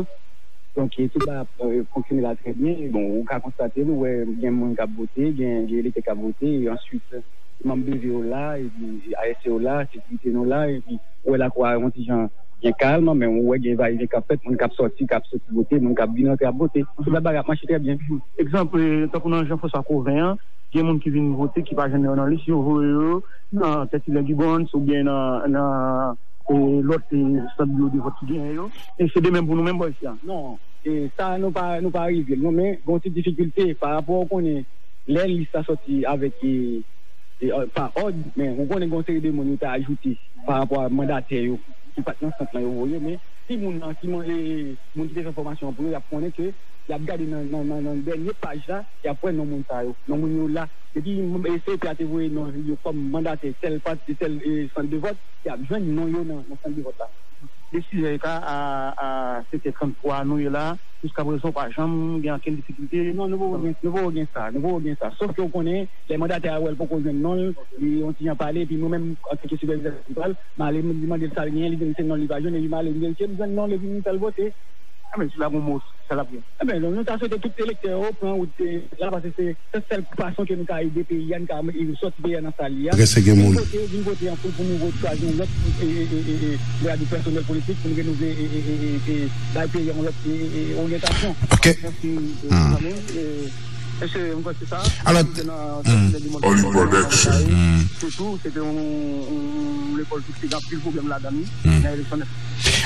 Donk, e tout bagay ap, e, fonksyone la trè byen. E bon, ou ka konstate, nou wè gen moun k ap vote, gen, gen elektè k ap vote. E answit, manm B V yo la, epi A S C yo la, sekirite nou la, epi ou wè lakou a yon ti jan gen kalm, men ou wè gen vayevyen k ap fèt, moun k ap sòti, k ap sòti vote, moun k ap vin rantre ap vote. Se pa bagay ap mache trè byen. Egzanp, e, tankou nan Jean François Cauvin an, gen moun ki vin vote, ki pa jwenn yo nan lis, yo voye yo nan Tèt Ilen Gibbons oubyen nan, nan, e, lòt, e, sant biwo de vòt ki genyen yo. E se de menm pou nou menm bò isi a. Non, e, sa nou pa, nou pa rive l, non, men gen yon ti difikilte pa rapò, ou konnen, lè lis la sòti avèk, e, e, pa òd, men ou konnen gen yon seri de moun yo te ajoute pa rapò a mandatè yo ki pa t nan sant lan yo voye, men si moun nan, si moun, e, moun ki te fè fòmasyon an pou yo, y ap konnen ke y ap gade nan, nan, nan, nan dènye paj la, y ap wè non moun sa yo, non moun yo la. Depi, e, C E P a te voye non yo kòm mandatè tèl pati, tèl, e, sant de vòt, y ap jwenn non yo nan, nan sant de vòt la. De sis è ka a, a sèt è tranntwa nou ye la, jiskaprezan pa janm gen okenn difikilte. Non, nou poko gen, nou poko gen sa, nou poko gen sa. Sòf ke w konnen, lè mandatè a wè l poko jwenn non l, li yon ti jan pale, epi mwen menm, antanke sipèvizè santral, m ale, m mande l sa l genyen, li di m se non l li pa jwenn, epi m ale, m verifiye, m jwenn non l, epi m fè l vote. A, men, sila gon mo, sa l ap gen. Enben, nou ta swete tout elektè yo pran wout, e, la, paske se, se sèl fason ke nou ka ede peyi a, nou ka, e, sòti peyi a nan sa l ye a. Reste gen moun. Vin vote, vin vote an foul pou nou chwazi yon lòt, e, e, e, e, e, on va dire pèsonèl politik pou nou renouvle, e, e, e, e, e, bay peyi a yon lòt, e, e, e, oryantasyon. Ok. Mèsi, e, zanmi m, e, mesye, m kwè se sa. Alò, se nan, hmm. Oli Production. Se tou, se te yon, yon, yon lekòl tou ki te gen anpil pwoblèm ladan li, nan eleksyon nèf.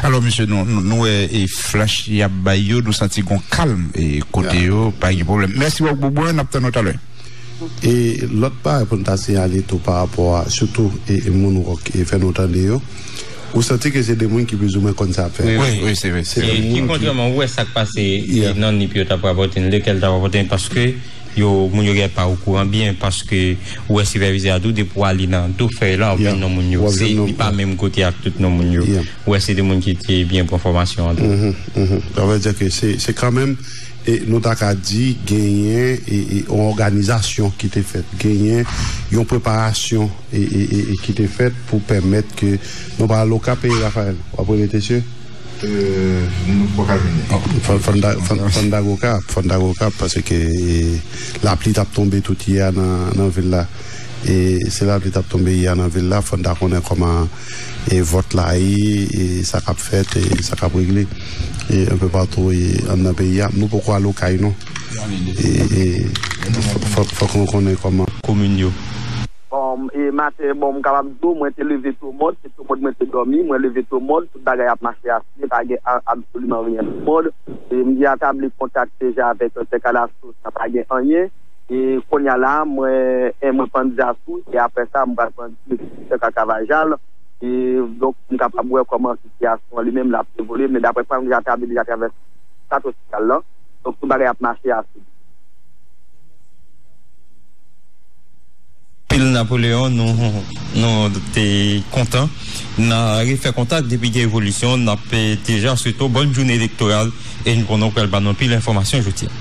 Alò, mesye, nou, nou, nou wè, e, flach y ap bay yo, nou santi gon kalm, e, kote yo, pa gen pwoblèm. Mèsi, Wòk Boubwen, n ap tann ou talè. E lòt bagay pou n ta siyale tou pa rapò a, sitou, e, e moun Wòk, e, fè nou tande yo, ou santi ke se de moun ki plizoumwen konn sa y ap fè. Wi, wi, wi, se vre. Se de moun ki, ki kontrèman, ou wè sa k pase, e, nan Nip yo t ap rapòte n, lekèl t ap rapòte n, paske yo, moun yo gen pa okouran byen, paske ou wè sipèvizè a tou, depi w ale nan do fèy la, w ap jwenn non moun yo. Se, li pa menm kote ak tout non moun yo. Ou wè se de moun ki te byen pran fòmasyon an tou. Mhm, mhm. Sa vle di ke se, se kanmenm, e, nou ta ka di, genyen, e, e, yon òganizasyon ki te fèt, genyen yon preparasyon, e, e, e, e ki te fèt pou pèmèt ke nou pa al Okap, e, Raphaël, w ap rele Tesye? Euh, nou poko al jwenn li. Fò, fò n ta, fò, fò n ta Okap, fò n ta Okap, paske, e, lapli t ap tonbe tout yè a nan, nan vil la. E se lapli t ap tonbe yè a nan vil la, fò n ta konnen kòman, e, vòt la ye, e sa k ap fèt, e sa k ap regle, e, enpe patou, e, anndan peyi a. Nou poko al Okay, non. E, e, fò, fò, fòk nou konnen kòman. Komin yo. Bon, e maten, bon, m kapab di w, mwen te leve twò mòd, se twò mòd mwen te dòmi, mwen leve twò mòd, tout bagay ap mache asire, pa gen a-, absoliman ryen twò mòd. E m deja tabli kontak deja avèk, euh, Sè Kalaso, sa pa gen anyen. E kounye a la, mwen, e mwen pran dja tou, e apre sa, m pral pran direksyon Sè Kakavajal. E donk, m kapab wè kòman sitiyasyon an li menm l ap evolye, men daprè sa, m deja tabli deja atravè kat ospital lan. Donk, tout bagay ap mache asire. Pil Napoleon, nou, nou te kontan. N a refè kontak depi gen evolisyon, n ap, eh, deja swete w bòn jounen elektoral e nou konnen w pral ban nou anpil enfòmasyon jodi a.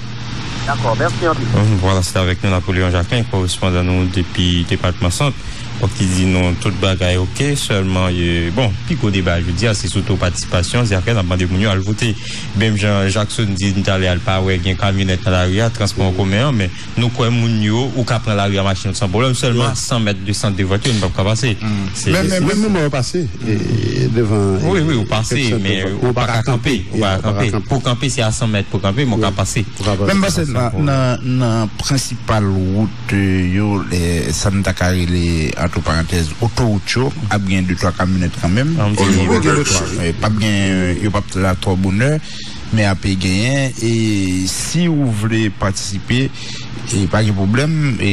Dakò, mèsi anpil. Mhm, vwala, se t avèk nou Napoleon Jacquelin, korespondan nou depi depatman Sant. Bon, ki di nou tout bagay oke, sèlman, eh, bon, pi gwo deba jodi a, se sou to patisipasyon, se afè n ap mande moun yo al vote. Menm jan Jackson di n talè a, l pa wè gen kamyonèt nan lari a, transpò an komen an, men nou kwè moun yo, ou ka pran lari a machin san pwoblèm, sèlman a san mèt de sant de vòt yo, nou p ap ka pase. Se, men, men, se men moman yo pase, e, devan, wi, wi, ou pase, men ou pa ka kanpe, ou pa ka kanpe. Pou kanpe, se a san mèt pou kanpe, men ou ka pase. Men m panse nan, nan, nan prensipal wout, eh, yo, eh, sa n ta ka rele, antre parantèz, otowout yo, ap gen de twa kamyonèt kanmenm. Wi, gen de twa. Eh, p ap gen, yo p ap la twò bonè, men ape genyen. E si ou vle patisipe, e pa gen pwoblèm, e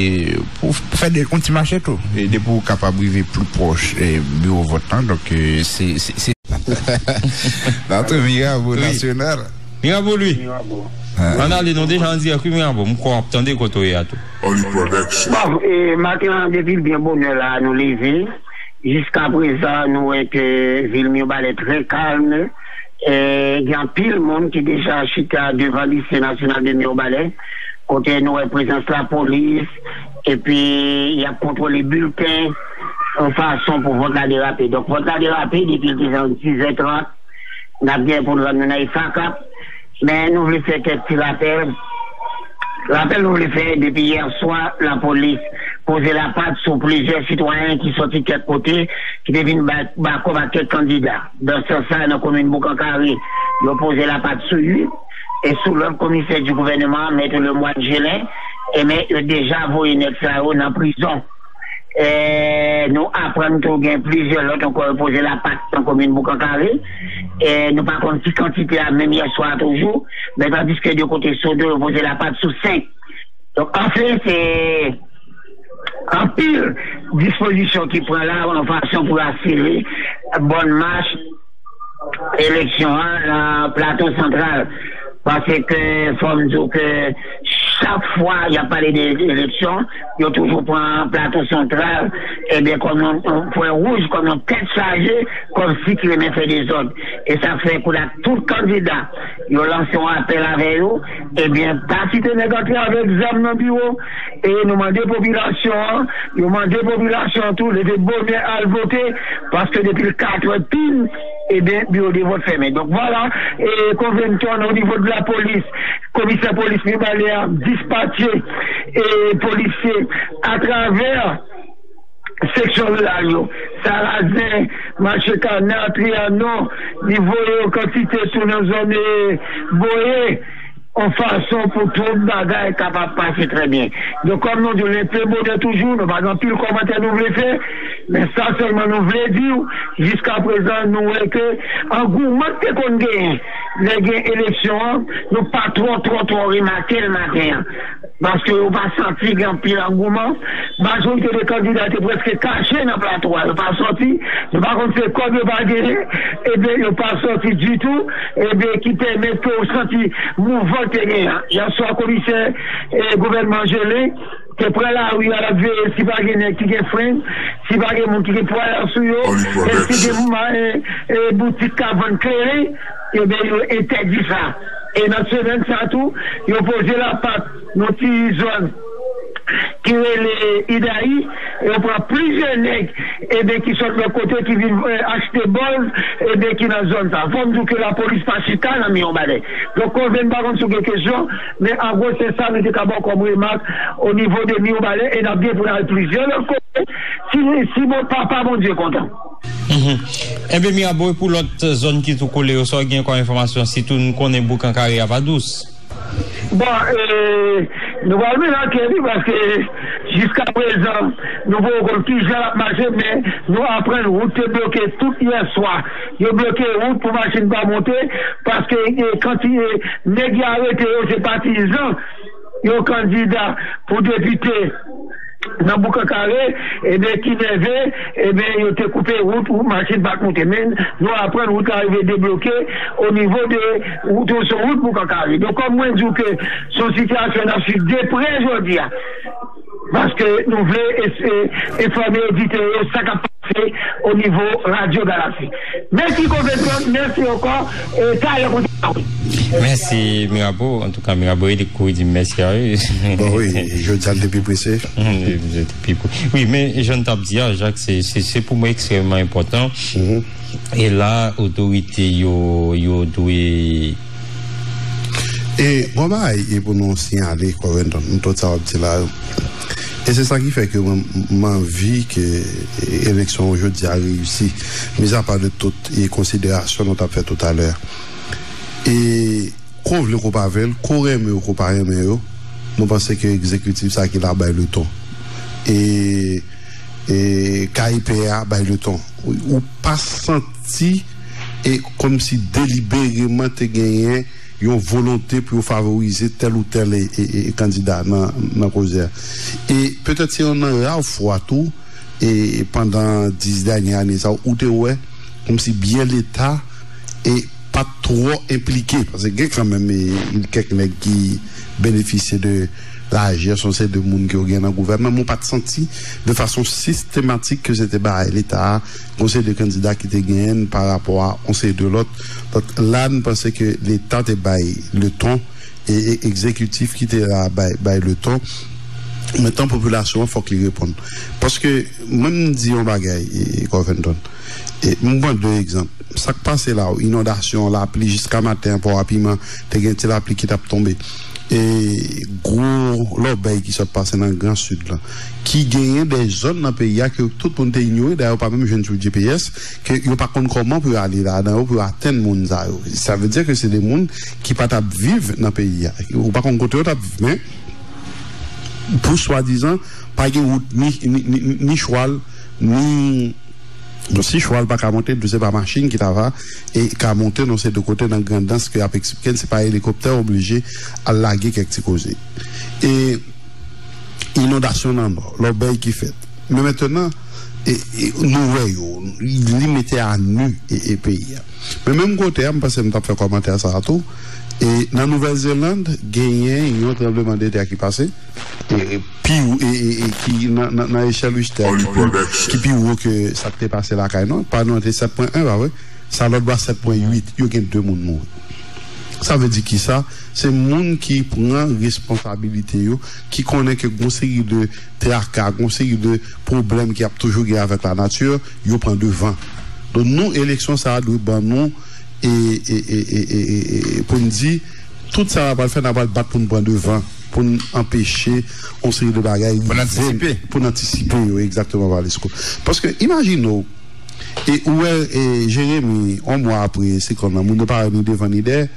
pou, pou fè de, yon ti mache tou. E depi ou kapab rive pli pwòch, e biwo vòt lan, donk, eh, se, se, se N ap tou Mirabo nasyonal. Mirabo, Louis. Mirabo. Ah. Ann ale, nou deja an dirèk, wi, Mirabo. M kwè w ap tande kote w ye a tou. Oli Production. Bon, e, maten an, depi l byen bonè la, nou leve. Jiskaprezan, nou wè ke vil Mibalè trè kalm. E, gen anpil moun ki deja chita devan Lise Nasyonal de Mibalè. kote nou wè prezans lapolis, epi y ap kontwole bilten yon fason pou vòt la derape. Donk, vòt la derape depi l te sis è trant, n ap gen pou n rann nou nan Efakap, men nou vle fè kèk ti rapèl. Rapèl nou vle fè, depi yè swa, lapolis poze lapat sou plizyè sitwayen ki sòti kèk kote, ki te vin ba, ba kòb ak kèk kandida. Nan sans sa, nan komin Boukankare, yo poze lapat sou uit, e sou lòd komisè di gouvènman, Mèt Lemoine Gelin, ebyen, yo deja voye nèg sa yo nan prizon. E nou aprann tou gen plizyè lòt ankò yo poze lapat nan komin Boukankare. E nou pa konn ki kantite a, menm yè swa toujou, men tandiske de kote Sodo yo poze lapat sou senk. Donk, anfen, se anpil dispozisyon ki pran la, yon fason pou asire bòn mach eleksyon an nan Plato Santral. Paske fò m di w ke chak fwa y ap pale de eleksyon, yo toujou pran Plato Santral, ebyen, kòm yon, yon pwen wouj, kòm yon tèt chaje, kòmsi ki renmen fè dezòd. E sa fè kou la tout kandida, yo lanse yon apèl avè yo, ebyen, pa kite nèg antre avèk zam nan biwo. E nou mande popilasyon an, yo mande popilasyon an tou, leve bonè al vote, paske depi katrè pil, ebyen, biwo de vòt fèmen. Donk, vwala, e Covington, o nivo de lapolis, komisè polis Mibalè a dispatche e polisye atravè seksyon riral yo, Sarazen, Mache Kana, Trianon, li voye yon kantite tou nan zòn, e, Boye, yon fason pou tout bagay kapab pase trè byen. Donk, kòm nou di w, leve bonè toujou, nou pa gen anpil kòmantè nou vle fè, men sa sèlman nou vle di w, jiskaprezan, nou wè ke angouman k te konn genyen lè gen eleksyon an, nou pa twò, twò, twò remake l maten an. Paske yo pa santi gen anpil angouman. Majorite de kandida te prèske kache nan plato a, yo pa sòti. Nou pa konn se kòb yo pa genyen, ebyen, yo pa sòti ditou, ebyen, ki pèmèt ke w santi mouvman te genyen an. Yè swa, komisè, e, gouvènman Gelin te pran lari a, l ap veye si pa gen nèg ki gen frenn, si pa gen moun ki gen pwaya sou yo, èske gen ma-, e, e, boutik k ap vann kleren, ebyen, yo entèdi sa. E nan semèn sa tou, yo poze lapat nan ti zòn ki rele Idayi, e yo pran plizyè nèg, ebyen, ki sot lòt kote, ki vin, e, achte bòz, ebyen, ki nan zòn sa. Fò m di w ke lapolis pa chita nan Miwonbalè. Donk, Covington, m pa konn si w gen kesyon, men an gwo, se sa nou te ka ba w kòm remak o nivo de Miwonbalè, e n ap gen pou n al plizyè lòt kote, si, si bon, Papa Bondye kontan. Mhm. Ebyen, Mirabo, e pou lòt zòn ki tou kole yo, sa w gen kòm enfòmasyon, sitou nou konnen Boukankare a pa dous? Bon, e, nou pral mete anket li, paske jiskaprezan, nou poko konn kijan l ap mache, men nou aprann wout te bloke tout yè swa. Yo bloke wout pou machin pa monte, paske, e, kantite nèg yo arete yo, se patizan yon kandida pou depite nan Boukankare, ebyen, ki nève, ebyen, yo te koupe wout pou machin pa t monte. Men nou aprann wout la rive debloke o nivo de wout, sou wout Boukankare. Donk, kòm mwen di w ke se yon sitiyasyon n ap swiv de prè jodi a, paske nou vle es-, e, enfòme oditè yo sa k ap pase o nivo Radyo Galaksi. Mèsi, Covington, mèsi ankò, e talè pou talè. Mèsi, Mirabo. Antouka, Mirabo, e li kouri di m mèsi a, wi. Bon, wi, jodi a, l te pi prese. Wi, men, jan n t ap di a, Jak, se, se, se pou mwen ekstrèmman enpòtan. E la, otorite yo, yo dwe... E, gon bagay, e pou nou siyale, Covington, nan tout sa w ap di la yo. E se sa ki fè ke mwen, m anvi ke, e, eleksyon jodi a reyisi. Mizapa de tout, e, konsiderasyon nou t ap fè toutalè. E, ko w vle, ko w pa vle, ko w renmen yo, ko w pa renmen yo, mwen panse ke egzekitif sa ki la bay leton. E, e K I P A bay leton. Ou, ou pa santi, e, kòmsi delibereman te genyen yon volonte pou yo favorize tèl ou tèl, e, e, e, kandida nan, nan koze a. E petèt se youn nan ra fwa tou, e pandan dis dènye ane sa, ou te wè kòmsi byen Leta, e pa t twò enplike, paske gen kanmenm, e, kèk nèg ki benefisye de lajès yon seri de moun ke yo gen nan gouvènman, men ou pa t santi de fason sistematik ke se te bagay Leta a, yon seri de kandida ki te genyen pa rapò a yon seri de lòt. Donk, la, n panse ke Leta te bay leton, e, e, egzekitif ki te la bay, bay leton. Mentnan, popilasyon an fòk li reponn. Paske, mwen, m di yon bagay, e, e, Covington. E, m pran de egzanp. Sa k pase la, inondasyon, lapli, jiska maten an, Pò a Piman, te gen ti lapli ki t ap tonbe. E gwo lòbèy ki sot pase nan Gran Sid la, ki genyen de zòn nan peyi a ke tout moun te inyore, dayè yo pa menm jwenn sou G P S, ke yo pa konn kòman pou yo ale ladan yo, pou yo atenn moun sa yo. Sa vle di ke se de moun ki pa t ap viv nan peyi a. Ou pa konn kote yo t ap viv, men pou swadizan pa gen wout ni, ni, ni, ni chwal, ni, bon, si chwal pa ka monte, se pa machin ki ta va e ka monte, non, se de kote nan Grandans ke y ap eksplike n, se pa elikoptè oblije al lage kèk ti koze. E inondasyon nan nò, lòbèy ki fèt. Men mentnan, e, e, nou wè yo, li mete a nu e, e peyi a. Men menm kote a, m panse m t ap fè kòmantè sa a tou. E nan Nouvèl Zeland, genyen yon tranblemanntè ki pase. E, e, pi wo, e, e, e ki nan, nan, nan echèl Richter, ki pi, ki pi wo ke sa k te pase lakay nou. Pa nou, te sèt pwen en, pa vre? Sa lòt bò a sèt pwen uit, yo gen de moun mouri. Sa vle di ki sa? Se moun ki pran responsabilite yo, ki konnen ke gon seri de traka, gon seri de pwoblèm ki ap toujou gen avèk lanati, yo pran devan. Donk nou, eleksyon sa a dwe ban nou, e, e, e, e, e, e, e, pou n di, tout sa n ap pral fè, n ap pral bat pou n pran devan, pou n anpeche yon seri de bagay pou n antisipe, pou n antisipe yo, egzakteman, Valesko. Paske, imajine w, e ou wè, e, Jeremi, yon mwa apre siklòn nan, moun yo pa wè ni devan ni dèyè.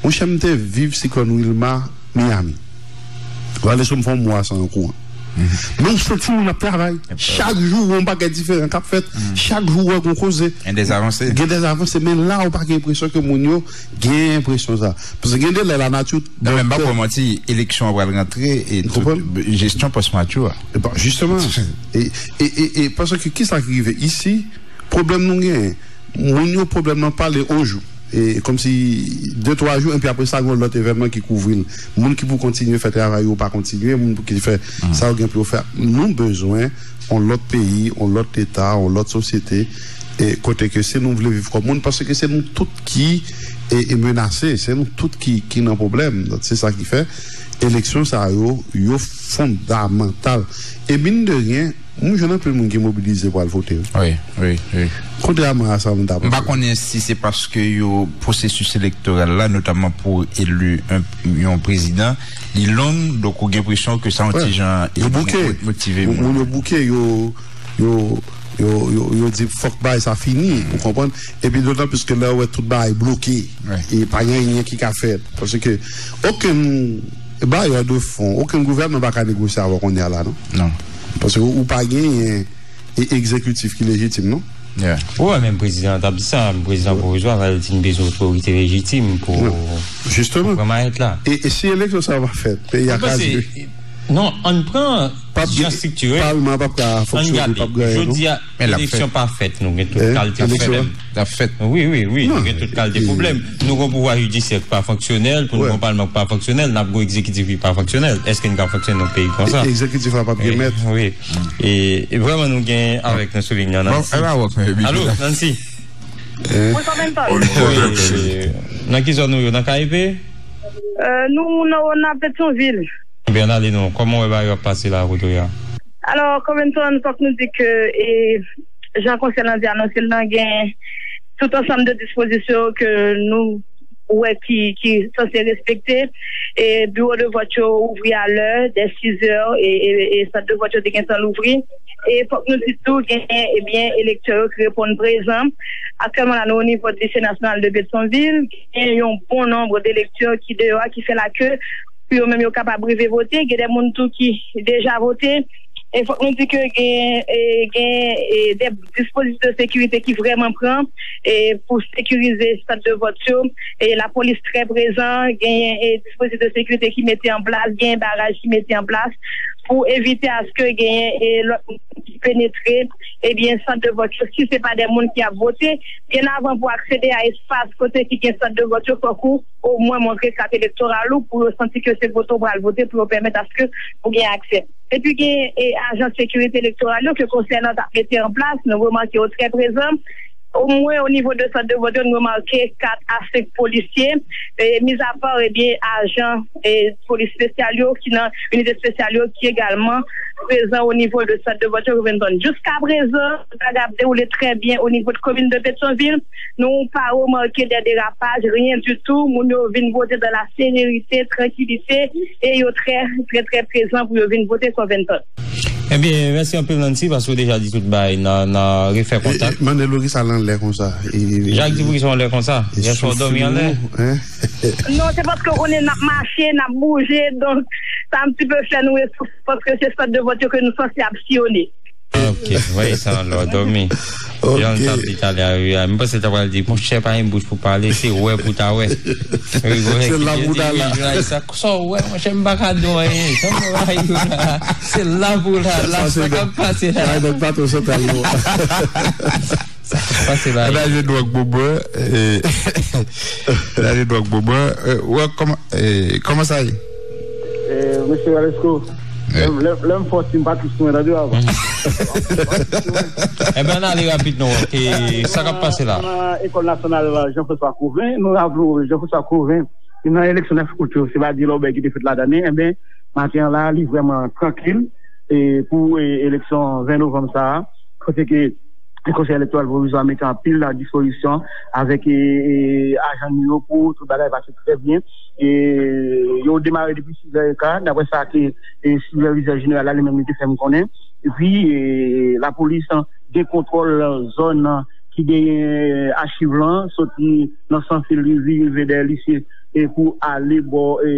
Monchè, m te viv siklòn Wilma Miami. Valesko, m fè yon mwa san yon kouran. Men w santi moun ap travay. Chak jou, w wè yon bagay diferan k ap fèt. Chak jou, w wè gon koze. Gen dèzavanse. Gen dèzavanse, men la, ou pa gen enpresyon ke moun yo gen enpresyon sa. Paske gen de lè, lanati Non, men m pa pral manti, eleksyon an pral rantre e tout, jesyon pòs Matthew a. E bon, jisteman. E, e, e, e, paske ki sa ki rive isi, pwoblèm nou genyen. Moun yo, pwoblèm nan pale yon jou. E kòmsi de, twa jou, epi apre sa, gen lòt evènman ki kouvri l. Moun ki pou kontinye fè travay yo pa kontinye, moun pou ki fè sa yo gen pou yo fè. Nou bezwen yon lòt peyi, yon lòt leta, yon lòt sosyete, e kote ke si nou vle viv kòm moun, paske se nou tout ki, e, e menase, se nou tout ki, ki nan pwoblèm. Donk, se sa ki fè eleksyon sa yo, yo fondamantal. E mine de rien, m jwenn anpil moun ki mobilize pou al vote, wi. Wi, wi, wi. Kontrèman a sa m ta panse. M pa konnen si se paske yo, pwosesis elektoral la, notamman pou eli yon, yon prezidan, li long, donk ou gen enpresyon ke sa yon ti jan, e, motive moun. Moun yo bouke, yo, yo, yo, yo, yo di fòk bagay sa fini, ou konprann? Epi dotan plis ke lè yo wè tout bagay bloke, e pa gen anyen ki ka fèt. Paske okenn bayè de fon, okenn gouvènman pa ka negosye avè w kounye a la, non. Non. Paske ou, ou pa genyen e egzekitif ki lejitim, non? Ou wè, menm prezidan an t ap di sa, prezidan pwovizwa, l di n bezwen otorite lejitim pou, pou pran mayèt la. E, e si eleksyon sa a pa fèt, peyi a kraze. Non, ann pran jan striktirèl. Palman p ap ka fonksyone, p ap gen anyen, non? Jodi a, eleksyon pa fèt, nou gen tout kalite pwoblèm. L ap fèt. Wi, wi, wi, nou gen tout kalite pwoblèm. Nou gen yon pouvwa jidisyè ki pa fonksyonèl, pou nou gen yon palman ki pa fonksyonèl, n ap gen yon egzekitif ki pa fonksyonèl. Èske n ka fonksyone nan peyi konsa? Egzekitif la p ap gen mèt. Wi. E, e vrèman, nou gen avèk nou sou liy nan Nancy. Alo, Nancy. Wi, Covington. Nan ki zòn nou ye? Nan K I P? Nou nan Wonap, Petyonvil. Byen, ale non. Kòman w wè bagay yo ap pase la kote w ye a? Alò, Covington, fòk nou di ke, e, jan konsèy lan te anonse l lan, gen tout ansanm de dispozisyon ke nou wè ki, ki sanse respekte. E biwo de vòt yo ouvri alè, dè sizè, e, e, e sant de vòt yo te gentan louvri. E fòk nou di tou, gen, ebyen, elektè yo ki reponn prezan. Aktyèlman la, nou o nivo Lise Nasyonal de Petyonvil, gen yon bon nonb de elektè ki deyò a, ki fè la ke pou yo menm yo kapab rive vote. Gen de moun tou ki deja vote. E fòk nou di ke gen, e, gen, e, de dispozitif de sekirite ki vrèman pran, e, pou sekirize sant de vòt yo. E lapolis trè prezan, gen, e, dispozitif de sekirite ki mete an plas, gen baraj ki mete an plas pou evite aske gen, e, lòt moun ki penetre, ebyen, sant de vòt yo, si se pa de moun ki ap vote, byenavan pou aksede a espas kote ki gen sant de vòt yo, fòk ou omwen montre kat elektoral ou pou yo santi ke se vote w pral vote pou yo pèmèt aske ou gen aksè. Epi gen, e, ajan sekirite elektoral yo ke konsèy lan t ap mete an plas, nou remake yo trè prezan. Omwen o nivo de sant de vòt yo, nou remake kat a senk polisye, e, mizapa, ebyen, ajan, e, polis espesyal yo ki nan inite espesyal yo ki egalman prezan o nivo de sant de vòt yo, Covington. Jiska prezan, bagay ap dewoule trè byen o nivo de komin de Petyonvil. Nou pa remake de derapaj, ryen ditou. Moun yo vin vote dan la serenite, trankilite, e yo trè, trè, trè prezan pou yo vin vote, Covington. Ebyen, mèsi anpil, Nancy, paske w deja di tout bagay. N a, n a refè kontak. E, e, mande Loris al anlè konsa. E, e, Jacques di, poukisa w anlè konsa? Yè swa w dòmi anlè? Non, se paske w konnen n ap mache, n ap bouje, donk sa yon ti pe fè nou esou, paske se sant de vòt yo ke nou sanse ap siyone. Ok, wi, sa anlè w dòmi. Jan l t ap di talè a, wi, a, m panse l ta pral di, monchè, pa gen bouch pou pale, se wè pou ta wè. Se la pou ta la. Sa w wè, monchè, m pa ka di w anyen. Sa m wè yo la. Se la pou la, la, sa k ap pase la. Sa se nèg patwon santral nou. Sa k ap pase la. N a jwe dwòg bon mwen. N a jwe dwòg bon mwen. Wè, kòman, kòman sa ye? Mesye Valesko, lè, lè, lè m fò, si m pa twis mwen, tande, papa. Ebyen, ann ale rapid, non. E sa k ap pase la? Nan Ekòl Nasyonal Jean-François Cauvin, nou raple w, Jean-François Cauvin, nan eleksyon nèf out yo, se pa di lòbèy ki te fèt ladan li, ebyen, maten an la, li vrèman trankil, e, pou, e, eleksyon ven novanm sa a, kote ke Konsèy Elektoral Pwovizwa mete anpil dispozisyon avèk, e, e, ajan li yo pou tout bagay pase trè byen. E, yo demare depi sis è e ka, daprè sa ke, e, sipèvizè jeneral la li menm li te fè m konnen. Epi, e, lapolis, an, gen kontwòl zòn, an, ki genyen achiv lan, soti nan Sanfil rive, rive dèyè lise, e pou ale bò, e,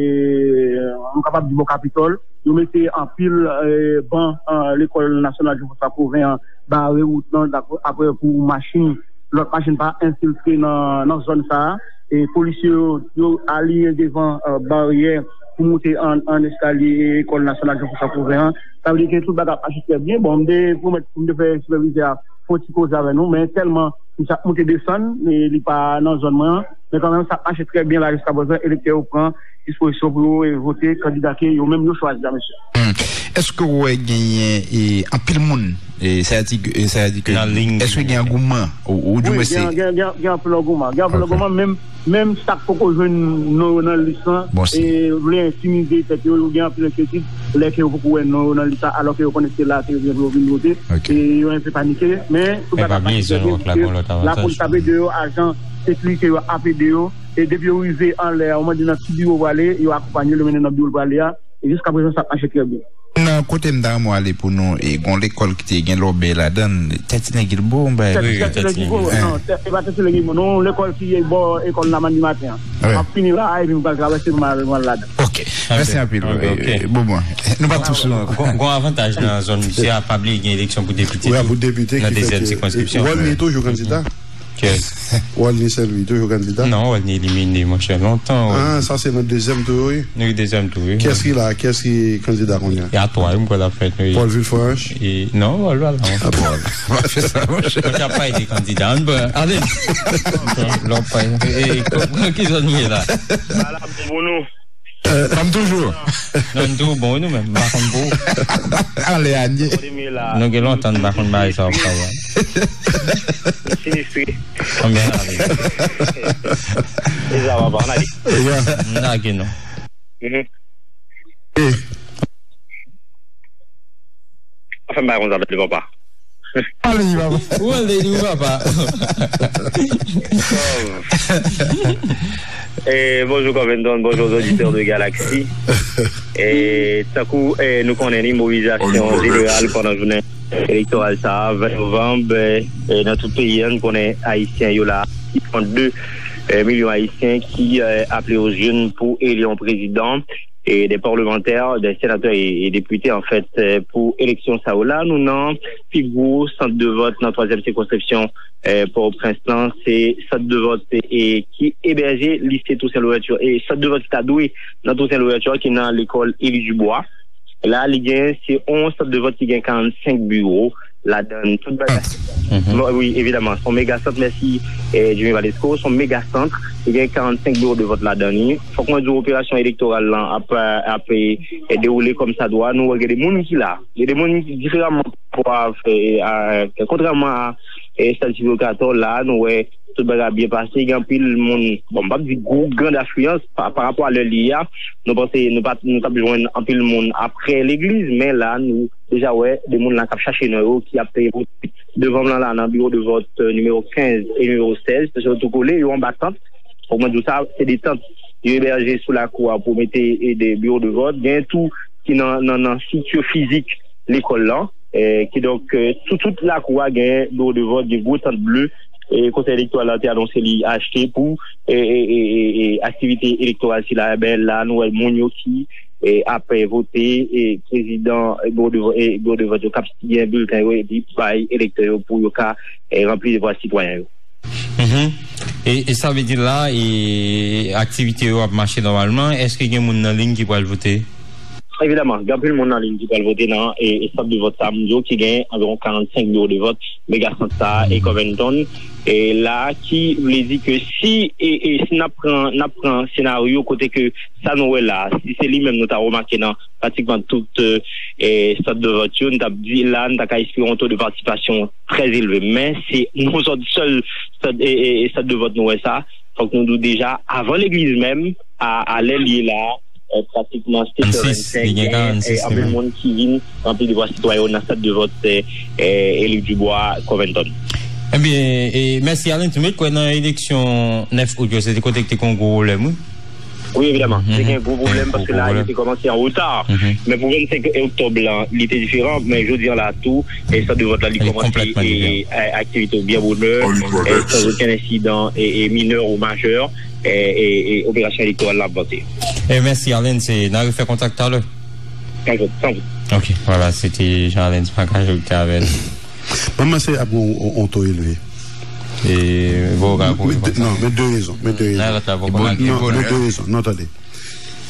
nou kapab di bò Kapitòl. Yo mete anpil, e, ban, an, Lekòl Nasyonal Jean-François Cauvin an bare wout lan, dap-, apre pou machin, lòt machin pa enfiltre nan, nan zòn sa a. E polisye yo, yo aliyen devan, e, baryè pou moute an, an eskalye Lekòl Nasyonal Jean-François Cauvin an. Sa vle di ke tout bagay ap mache trè byen. Bon, m te pwomèt pou m te fè sipèvizè a fè yon ti koze avè nou, men tèlman misye ap moute desann, e li pa nan zòn mwen an. Men kanmenm, sa ap mache trè byen la jiska prezan. Elektè yo pran dispozisyon pou yo, e, vote kandida ke yo menm yo chwazi a, mesye. Hmm. Èske w wè genyen, e, anpil moun, e, sa di, e, sa di ke, èske gen angouman ou, ou di mwen se... Wi, gen, gen, gen, gen anpil angouman. Gen anpil angouman, menm, menm sa k poko jwenn non yo nan lis lan, e, vle entimide tèt yo, yo gen anpil enkyetid lè ke yo poko wè non yo nan lis la, alò ke yo konnen se la ke yo gen pou yo vin vote. E yo enpe panike, men tout bagay ap mache trè byen, piske lapolis ap ede yo, ajan sekirite yo ap ede yo, e depi yo rive anlè a, ou mande nan ki biwo pou ale, yo akonpanye l, yo mennen nan biwo l pou ale a, e jiska prezan sa ap mache trè byen. Nan kote m ta renmen w ale pou nou, e, gon lekòl ki te gen lòbèy ladan l, Tèt Ilen Gilbo, yon bagay. Tèt Ilen Gilbo, non, e pa Tèt Ilen Gilbo, non, lekòl ki bò ekòl Lamann di maten an. M ap fini la a, epi m pral travèse pou m al, m al ladan. Ok. Mèsi anpil. Bon, bon. Nou pa tou sou. Gon, gon avantaj nan zòn misye a, pa bliye gen eleksyon pou depite tou, nan dezyèm sikonskripsyon. Wòlni toujou kandida. Wòlni Senlwi toujou kandida? Non, Wòlni elimine, monchè, lontan. Ah, sa se nan dezyèm tou, wi. Wi, dezyèm tou, wi. Kiyès ki la? Kiyès ki kandida kounye a? Y a twa, wi, m kwè l ap fèt, wi. Paul Villefranche? E, non, Paul pa la, non. Ah, Paul. Pa fè sa, monchè. Monchè, ap pale de kandida. Ann pran, ale. Lòt pa, e, e, ki zòn nou ye la? Ala, bon, bon, nou. Kòm toujou. Non, nou toujou bon, nou menm. M pa konn pou ou. Anlè a n ye. Nou gen lontan nou pa konn bagay sa w ap fè a. Sinistre. Konbyen ane? E sa va pa, ann ale. M lage nou. Anfen, m pa konn sa, papa. Pale, papa. Ou ale, ou papa. Eh, bonjou, Covington, bonjou, oditè de Galaxy. Eh, tankou, eh, nou konnen li, mobilizasyon jeneral pandan jounen elektoral sa a, ven novanm, eh, eh, nan tout peyi a, nou konnen Ayisyen yo la, trannde, eh, milyon Ayisyen ki, eh, aple yo joun pou eli yon prezidan, e de palmantè, de senatè e, e depite, anfèt, eh, pou eleksyon sa yo la. Nou nan pi gwo sant de vòt nan twazyèm sikonskripsyon, eh, Pòtoprens lan, se sant de vòt, eh, ki ebèje lise Toussaint Louverture, e sant de vòt ki ta dwe nan Toussaint Louverture, ki nan lekòl Élie Dubois. La, li gen, se yon sant de vòt ki gen karannsenk biwo ladan l. Tout bagay. Wi, evidaman, se yon mega sant, mèsi, eh, Jimmy Valesco, se yon mega sant, li gen karannsenk biwo de vòt ladan li. Fòk mwen di w, operasyon elektoral lan ap, ap, eh, dewoule kòm sa dwa. Nou wè gen de moun ki la, gen de moun ki diferaman pa rapò a, eh, a, kontrèman a e San Silvio Katò, la, nou wè tout bagay ap byen pase. Gen anpil moun, bon, m p ap di gwo, grand afliyans pa, pa rapò a lè li ye a. Nou panse, nou pa, nou t ap jwenn anpil moun apre legliz, men la, nou deja wè de moun la k ap chache non yo, ki ap peye pou devan m lan la, nan biwo de vòt, euh, nimewo kenz e nimewo sèz, se yo tou kole, yo anba tant. Fòk mwen di w sa, se de tant yo ebèje sou lakou a pou mete, e, de biwo de vòt. Gen tou ki nan, nan, nan estrikti fizik lekòl lan. E, kidonk, e, sou tout lakou a, gen biwo de vòt, gen gwo tant ble. E, Konsèy Elektoral la te anonse li achte pou, e, e, e, e, e, aktivite elektoral sila. Eben, la, nou wè moun yo ki, e, ap, e, vote, e, prezidan, e, biwo de vò-, e, biwo de vòt yo k ap siyen bilten yo epi bay elektè yo pou yo ka, e, ranpli devwa sitwayen yo. Mhm. E, e sa vle di la, e, aktivite yo ap mache nòmalman. Èske gen moun nan liy ki pral vote? Evidaman, gen anpil moun nan liy ki pral vote nan, e, e sant de vòt sa a, m di w, ki gen anviwon karannsenk biwo de vòt, mega sant sa a, e Covington. E la, ki vle di ke si, e, e si n ap pran, n ap pran senaryo kote ke sa nou wè la, si se li menm nou ta remake nan pratikman tout, e, e, sant de vòt yo, n t ap di la, n ta ka espere yon to de patisipasyon trè elve. Men se yon sòt sèl sant, e, e, e, sant de vòt nou wè sa. Fòk nou di w deja, avan legliz menm, a, a lè li ye la, e, pratikman sèt è vennsenk, gen, e, anpil moun ki vin ranpli devwa sitwayen yo nan sant de vòt, e, e, Eli Dubois Covington. Ebyen, e, mèsi, Alen. Tou met kwè nan eleksyon nèf out yo, se te kote ki te kon gwo pwoblèm, wi. Wi, evidaman. Te gen gwo pwoblèm paske la, yo te kòmanse an reta. Men pou vennsenk oktòb lan, li te diferan. Men jodi an la tou, e sant de vòt la, li kòmanse, e, e, aktivite yo byen bonè, e, sans okenn ensidan, e, e, minè ou majè, e, e, e operasyon elektoral la ap vanse. E mèsi, Arlen. Se, n a refè kontak talè. San fot, san fot. Ok, vwala, se te Jean Arlen Tipacajo ki te avè n. Mwen panse ap gen yon, yon to elve. E, vo ka pou, men de, non, men de rezon, men de rezon. Non, men de rezon, non, tande.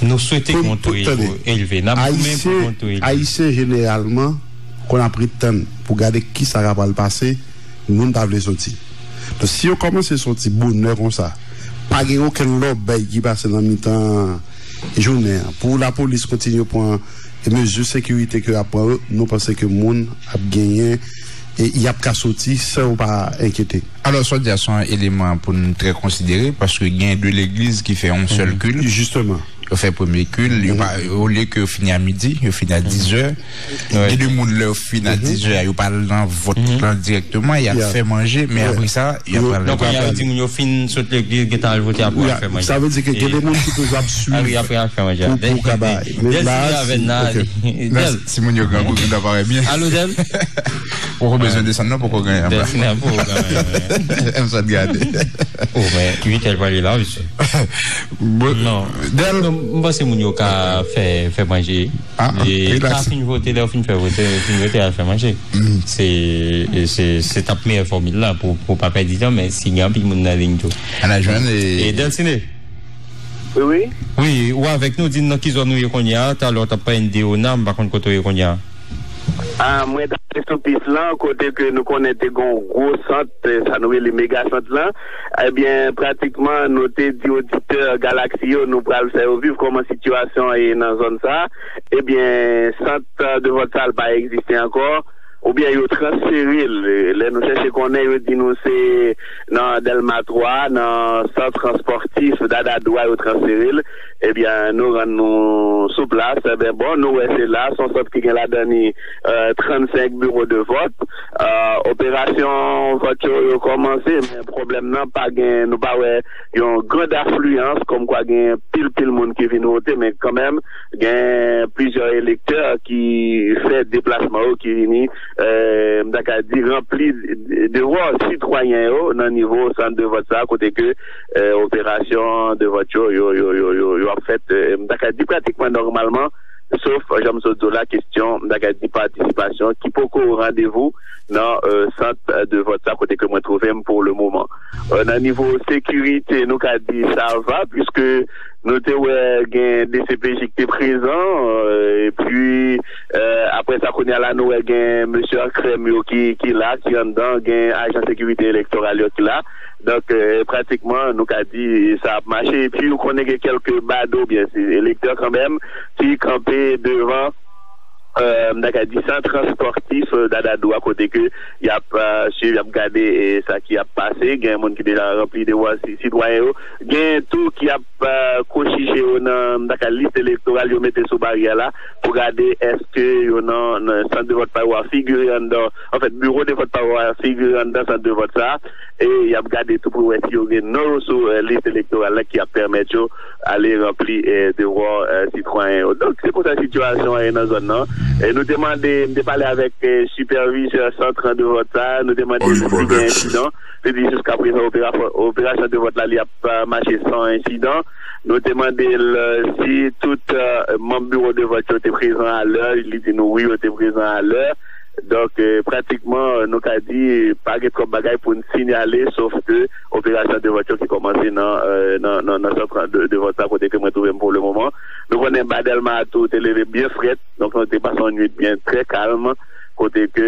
Nou swete gen yon to elve. N ap goumen pou gen yon to elve. Ayisyen jeneralman konn ap ret tann pou gade kisa k ap pral pase, moun pa vle soti. Donk, si yo kòmanse soti bonè konsa, pa gen okenn lòbèy ki pase nan mitan jounen an, pou lapolis kontinye pran e mezi sekirite ke y ap pran yo, nou panse ke moun ap genyen, e y ap ka soti san yo pa enkyete. Alò, sa w di a se yon eleman pou n trè konsidere, paske gen de legliz ki fè yon sèl kil. Jisteman. Yo fè premye kil, yo pa, olye ke yo fini a midi, yo fini a dizè. Gen de moun, lè yo fini a dizè a, yo pa al nan vòt lan dirèkteman, y ap fè manje, men apre sa, y ap pral. Donk, kounye a, yo di moun yo fin sot legliz, gentan al vote, apre y ap fè manje. Sa vle di ke gen de moun ki toujou ap swiv pou, pou ka bay. Men la, si moun yo grangou, yo ta parèt byen. Alo, Del. Poko bezwen desann non, poko gen anba. Del, poko gen anba. M sot gade. Oh, men uit è l prale la, mesye. Non. Del. Non, m panse moun yo ka fè, fè manje. Ah, ah, relax. Ka fin vote, lè w fin fè vote, fin vote, al fè manje. Se, se, se t ap meyè fòmil la pou, pou pa pèdi tan, men si gen anpil moun nan liy tou. Ann al jwenn e Delcine. Wi, wi. Wi, ou avèk nou, di n nan ki zòn ou ye kounye a, talè w t ap pale n de Ona, m pa konn kote w ye kounye a. Ah, mwen t ap sou pis lan, kote ke nou konnen te gen yon gwo sant, eh, sa nou rele mega sant lan. Ebyen, pratikman, nou te di oditè Galaxy yo, nou pral fè yo viv kòman sitiyasyon an ye nan zòn sa a. Ebyen, sant de vòt sa a, l pa egziste ankò, oubyen yo transfere l. Lè nou chèche konnen, yo di nou se nan Dèlma twa, nan sant spòtif Dadadou a, yo transfere l. Ebyen, nou rann nou sou plas. Ebyen, bon, nou wè se la, se yon sant ki gen ladan li, eh, trannsenk biwo de vòt. Eh, operasyon vòt yo, yo kòmanse, men pwoblèm nan, pa gen, nou pa wè yon grand afliyans, kòmkwa gen pil, pil moun ki vin vote, men kanmenm, gen plizyè elektè ki fè deplasman yo, ki vini, eh, m ta ka di, ranpli devwa sitwayen yo nan nivo sant de vòt sa, kote ke, eh, operasyon de vòt yo, yo, yo, yo, yo, yo ap fèt, eh, m ta ka di pratikman nòmalman, sof, jan m sot di w la, kesyon, m ta ka di, patisipasyon ki poko o randevou nan, eh, sant de vòt sa, kote ke mwen twouve m pou le moman. Eh, nan nivo sekirite, nou ka di sa va, piske nou te wè gen D C P J ki te prezan, eh, epi, eh, apre sa, kounye a la, nou wè gen mesye an krèm yo ki, ki la, ki anndan, gen ajan sekirite elektoral yo ki la. Donk, eh, pratikman, nou ka di sa ap mache. Epi, ou konnen gen kèlke bado, byen si, elektè kanmenm, ki kanpe devan M ta ka di sant spòtif Dadadou a, kote ke y ap swiv, y ap gade sa ki ap pase. Gen moun ki deja ranpli devwa sitwayen yo. Gen tou ki ap kochije yo nan, m ta ka, lis elektoral yo mete sou baryè la pou gade èske yo nan sant de vòt pa yo a figire anndan, anfèt, biwo de vòt pa yo a figire anndan sant de vòt sa a. E y ap gade tou pou wè si yo gen non yo sou lis elektoral la ki ap pèmèt yo ale ranpli devwa sitwayen yo. Donk, se konsa sitiyasyon an ye nan zòn nan. E nou te mande, m te pale avèk sipèvizè sant de vòt sa a, nou te mande si gen ensidan. Li di jiskaprezan operasyon de vòt la, li ap mache san ensidan. Nou te mande l si tout manm biwo de vòt yo te prezan alè. Li di nou wi, yo te prezan alè. Donk, pratikman, nou ka di pa gen twòp bagay pou n sinyale, sof ke operasyon de vòt yo ki kòmanse nan, nan, nan, nan sant de, de vòt la, kote ke mwen twouve m pou le moman. Nou konnen ba Dèlma tou te leve byen frèt, donk nou te pase yon nwit byen trè kalm, kote ke